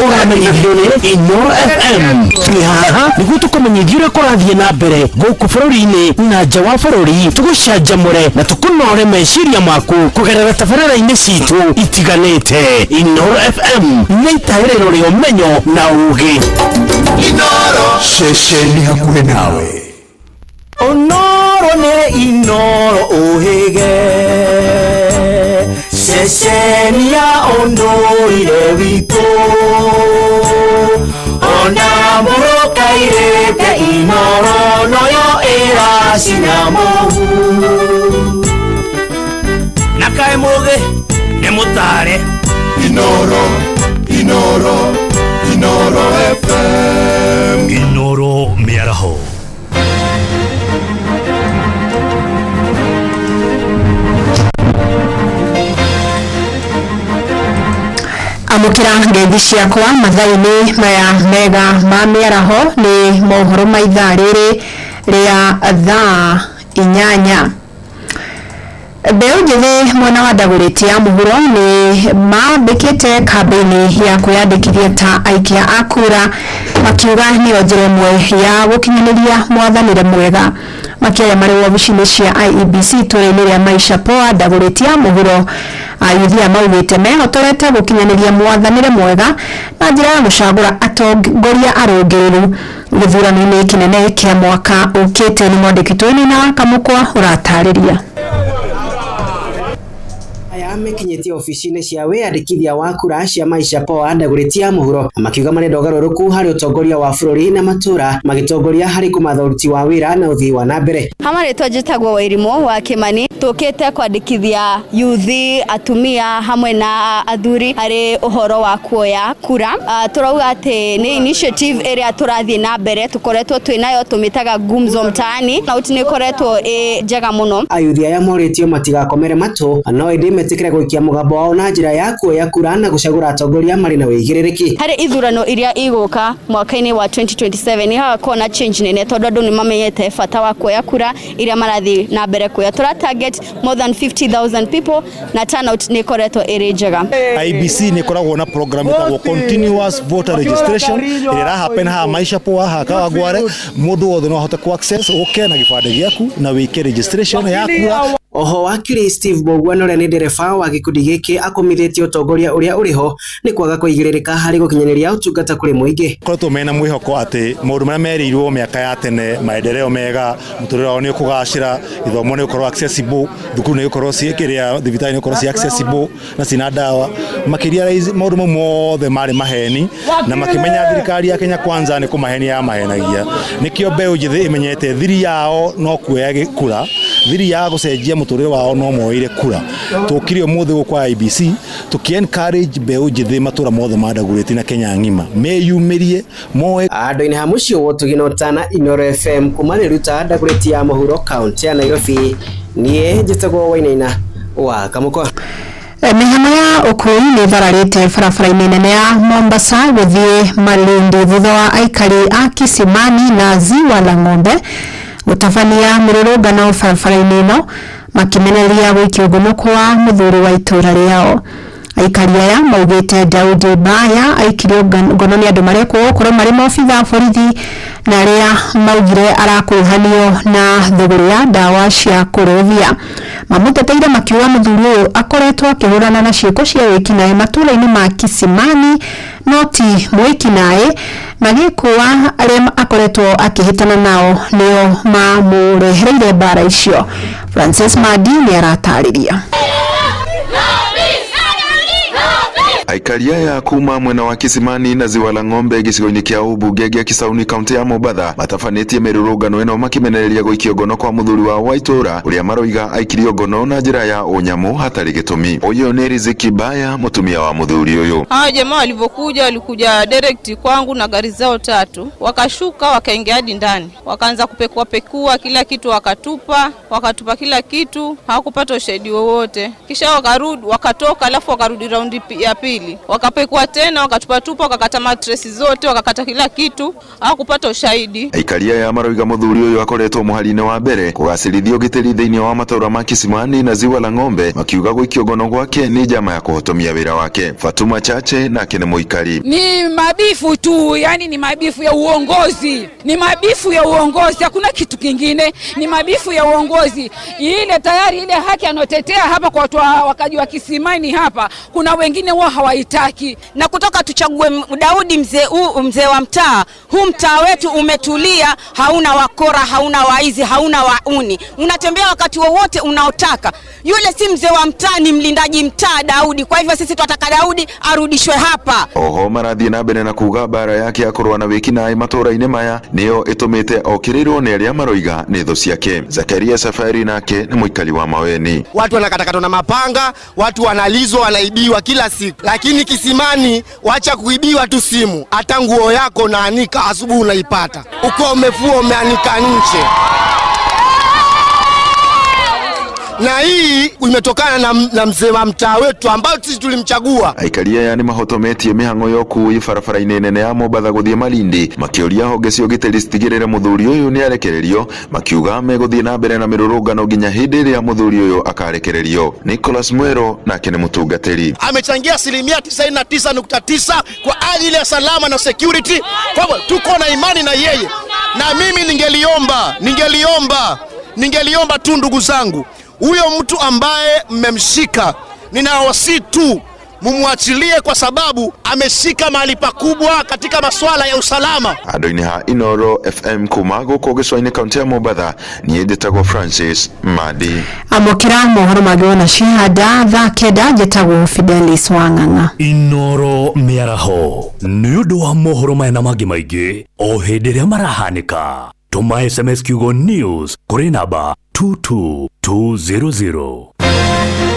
Ũramenyithio nĩ Inoro FM. Twĩ haha nĩguo tũkũmenyithie ũrĩa kũrathiĩ na mbere gũkũ bũrũri-inĩ na nja wa bũrũri, tũgũcanjamũre na tũkũnore meciria maku kũgerera tabarĩra-inĩ citũ itiganĩte. Inoro FM nĩ itaĩrĩro rĩa ũmenyo na ũgĩ. Inoro ceceni hakuhĩ nawe. Onoro nĩ Inoro ũhĩge ceceni ya ũndũire witũ ona mũrũkairĩte Inoro noyo ĩracina mũhu na kaĩ mũgĩ nĩ mũtare. Inoro, Inoro, Inoro FM. Inoro mĩaraho. Amũkĩra ngeithi ciakwa mathaa-inĩ maya mega ma mĩaraho nĩ mohoro ma ithaa rĩrĩ rĩa thaa 8. Mbeũ njĩthĩ mwena wa Dagoretti ya mũhuro nĩ mambĩkĩte kambĩini ya kwĩyandĩkithia ta aikia a kura, makiuga nĩyo njĩra ĩmwe ya gũkinyanĩria mwathanĩre mwega. Makĩaria marĩ wabici-inĩ cia IEBC itũũra-inĩ rĩa Maisha Poa Dagoretti ya mũhuro, ayuthi aya maugĩte mehotorete gũkinyanĩria mwathanĩre mwega na njĩra ya gũcagũra atongoria arũngĩrĩru gĩthurano-inĩ kĩnene kĩa mwaka ũkĩte. Nĩ mwandĩki tũini na Kamũkwa ũratarĩria. Aya Mekinyĩtie obici-inĩ cia wĩyandĩkithia wa kura cia Maisha Poa Dagoretti ya mũhuro, makiuga marenda ũgarũrũku harĩ ũtongoria wa bũrũri na matũra, magĩtongoria harĩ kũmatha ũruti wa wĩra na ũthii wa na mbere. Hama rĩtwa njĩtagwo Wairimũ wa Kimani, tũkĩte kwandĩkithia yuthi, atumia hamwe na athuri harĩ ũhoro wa kuoya kura. Tũrauga atĩ nĩ initiative ĩrĩa tũrathiĩ na mbere, tũkoretwo twĩ nayo tũmĩtaga Gumzo Mtaani, na nĩ ĩkoretwo ĩ njega mũno. Ayuthi aya morĩtio matigakomere matũ, no ĩndĩ metĩkĩre gũikia mũgambo wao na njĩra ya kuoya kura na gũcagũra atongoria marĩ na wĩigĩrĩrĩki. Harĩ ithurano iria igũka mwaka-inĩ wa 2027 nĩ hagakorwo na change nene, tondũ andũ nĩ mamenyete bata wa kuoya kura iria marathiĩ na mbere kuoya. Tũra target more than 50,000 people na turnout nĩ ĩkoretwo ĩrĩ njega. IBC nĩ ĩkoragwo na program ĩtagwo continuous voter registration ĩrĩa ĩra happen haha Maisha Poa, haha Kawangware. Mũndũ wothe no ahote ku access, ũke na gĩbandĩ gĩaku na wĩke registration ya kura. Oho wakiri Steve Bogwan ũrĩa nĩ ndereba wa gĩkundi gĩkĩ akomithĩtie ũtongoria ũrĩa ũrĩho nĩ kwaga kũigĩrĩrĩka harĩ gũkinyanĩria ũtungata kũrĩ mũingĩ. Koretwo mena mwĩhoko atĩ maũndũ marĩa merĩirwo mĩaka ya tene, maendeleo mega, mũtũrĩre wao nĩ ũkũgacĩra, gĩthomo nĩ gũkorwo accessible, thukuru nĩ gũkorwo ciĩ kĩrĩa, thibitarĩ nĩ gũkorwo ciĩ accessible na cina ndawa. Makĩria maũndũ mau mothe marĩ maheni, na makĩmenya thirikari ya Kenya Kwanza nĩ kũmahenia yamahenagia. Nĩkĩo mbeũ njĩthĩ ĩmenyete thiri yao no kuoya kura, thiri ya gũcenjia mũtũrĩre wao no moire kura. Tũkire ũmũthĩ gũkũ IBC tũkĩ encourage mbeũ njĩthĩ matũra mothe ma Dagoretti na Kenya ng'ima meyumĩrie moe. Andũ-inĩ ha mũciĩ wa Ũtugi na Ũtana, Inooro FM kuma Riruta, Dagoretti ya mũhuro, kaunti ya Nairobi. Niĩ njĩtagwo Wainaina wa Kamũkwa. Mĩhang'o ya ũkui nĩ ĩthararĩte barabara-inĩ nene ya Mombasa gũthiĩ Malindi thutha wa aikari a Kisimani na Ziwa la Ng'ombe gũtabania mĩrũrũngano barabara-inĩ ĩno, makĩmenereria gũikio ngono kwa mũthuri wa itũra rĩao. Aikari aya maugĩte Daudi Baya aikirio ngono nĩ andũ marekwo gũkorwo marĩ maobitha a borithi na arĩa maugire arakuruhanio na thũgũrĩ ya ndawa cia kũrebia. Mamũteteire makiuga mũthuri ũyũ akoretwo akĩhũrana na ciĩko cia wĩkinaĩ matũra-inĩ ma Kisimani no ti mwĩkinaĩ, magĩkũa arĩa akoretwo akĩhĩtana nao nĩo mamũrehereire mbara icio. Francis Madi nĩ aratarĩria. Aikari aya kuma mwena wa Kisimani na Ziwa la Ng'ombe gĩcigo-inĩ kĩa ũmbunge gĩa Kisauni kaunti ya Mombatha matabanĩtie mĩrũrũngano ĩno makĩmenereria gũikio ngono kwa mũthuri wao wa itũra ũrĩa maroiga aikirio ngono na njĩra ya ũnyamũ hatarĩ gĩtũmi. Ũyũ nĩ Riziki Baya, mũtumia wa mũthuri ũyũ. Hawa jamaa walivyokuja walikuja direct kwangu na gari zao tatu, wakashuka wakaingia hadi ndani, wakaanza kupekua pekua kila kitu, wakatupa kila kitu, hawakupata ushahidi wowote. Kisha wakarudi wakatoka, alafu wakarudi raundi ya pili, wakapekua tena, wakatupatupa, wakakata matresi zote, wakakata kila kitu, hawakupata ushahidi. Aikari aya maroiga mũthuri ũyũ akoretwo mũhari-inĩ wa mbere kũgacĩrithia ũgitĩri thĩinĩ wa matũra ma Kisimani na Ziwa la Ng'ombe, makiuga gũikio ngono gwake nĩ njama ya kũhotomia wĩra wake. Fatuma Chache nake nĩ mũikari. Ni mabifu tu, yani ni mabifu ya uongozi, ni mabifu ya uongozi, hakuna kitu kingine, ni mabifu ya uongozi. Ile tayari ile haki anotetea hapa kwa watu wakaji wa Kisimani hapa, kuna wengine wao hawaitaki. Na kutoka tuchague Daudi mzee wa mtaa, huu mtaa wetu umetulia, hauna wakora, hauna waizi, hauna wauni. Unatembea wakati wowote unaotaka. Yule si mzee wa mtaa, ni mlindaji mtaa Daudi. Kwa hivyo sisi tunataka Daudi arudishwe hapa. Oho marathiĩ na mbere na kuga mbara yake ya kũrũa na wĩkinaĩ matũra-inĩ maya nĩyo ĩtũmĩte okĩrĩrwo nĩ arĩa maroiga nĩ thũ ciake. Zakaria Safari nake nĩ mũikari wa Maweni. Watu wanakatakatwa na mapanga, watu wanalizwa, wanaibiwa kila siku. Lakini Kisimani wacha kuibiwa tu simu, hata nguo yako naanika asubuhi unaipata. Uko umefua umeanika nje. Na hii imetokana na mzee wa mtaa wetu ambao sisi tulimchagua. Aikari aya nĩ mahotometie mĩhang'o ya ũkui barabara-inĩ nene ya Mombatha gũthiĩ Malindi, makĩũria honge cia ũgitĩri citigĩrĩre mũthuri ũyũ nĩ arekererio, makiuga megũthiĩ na mbere na mĩrũrũngano nginya hĩndĩ ĩrĩa mũthuri ũyũ akarekererio. Nicholas Mwero nake nĩ mũtungatĩri. Amechangia 99.9% kwa ajili ya salama na security. Kwa hivyo tuko na imani na yeye. Na mimi ningeliomba tu ndugu zangu, huyo mtu ambaye mmemshika, ninawasihi tu Mumwachilie kwa sababu ameshika mahali pakubwa katika masuala ya usalama. Handũ-inĩ ha Inoro FM kuma gũkũ gĩcũa-inĩ kaunti ya Mombatha, niĩ njĩtagwo Francis Madi. Amũkĩra mohoro mangĩ wona cihanda thaa 9. Njĩtagwo Fidelis Wang'ang'a. Inoro mĩaraho nĩ ũndũ wa mohoro maya na mangĩ maingĩ o hĩndĩ ĩrĩa marahanĩka, tũma SMS kiugo news kũrĩ namba 22200.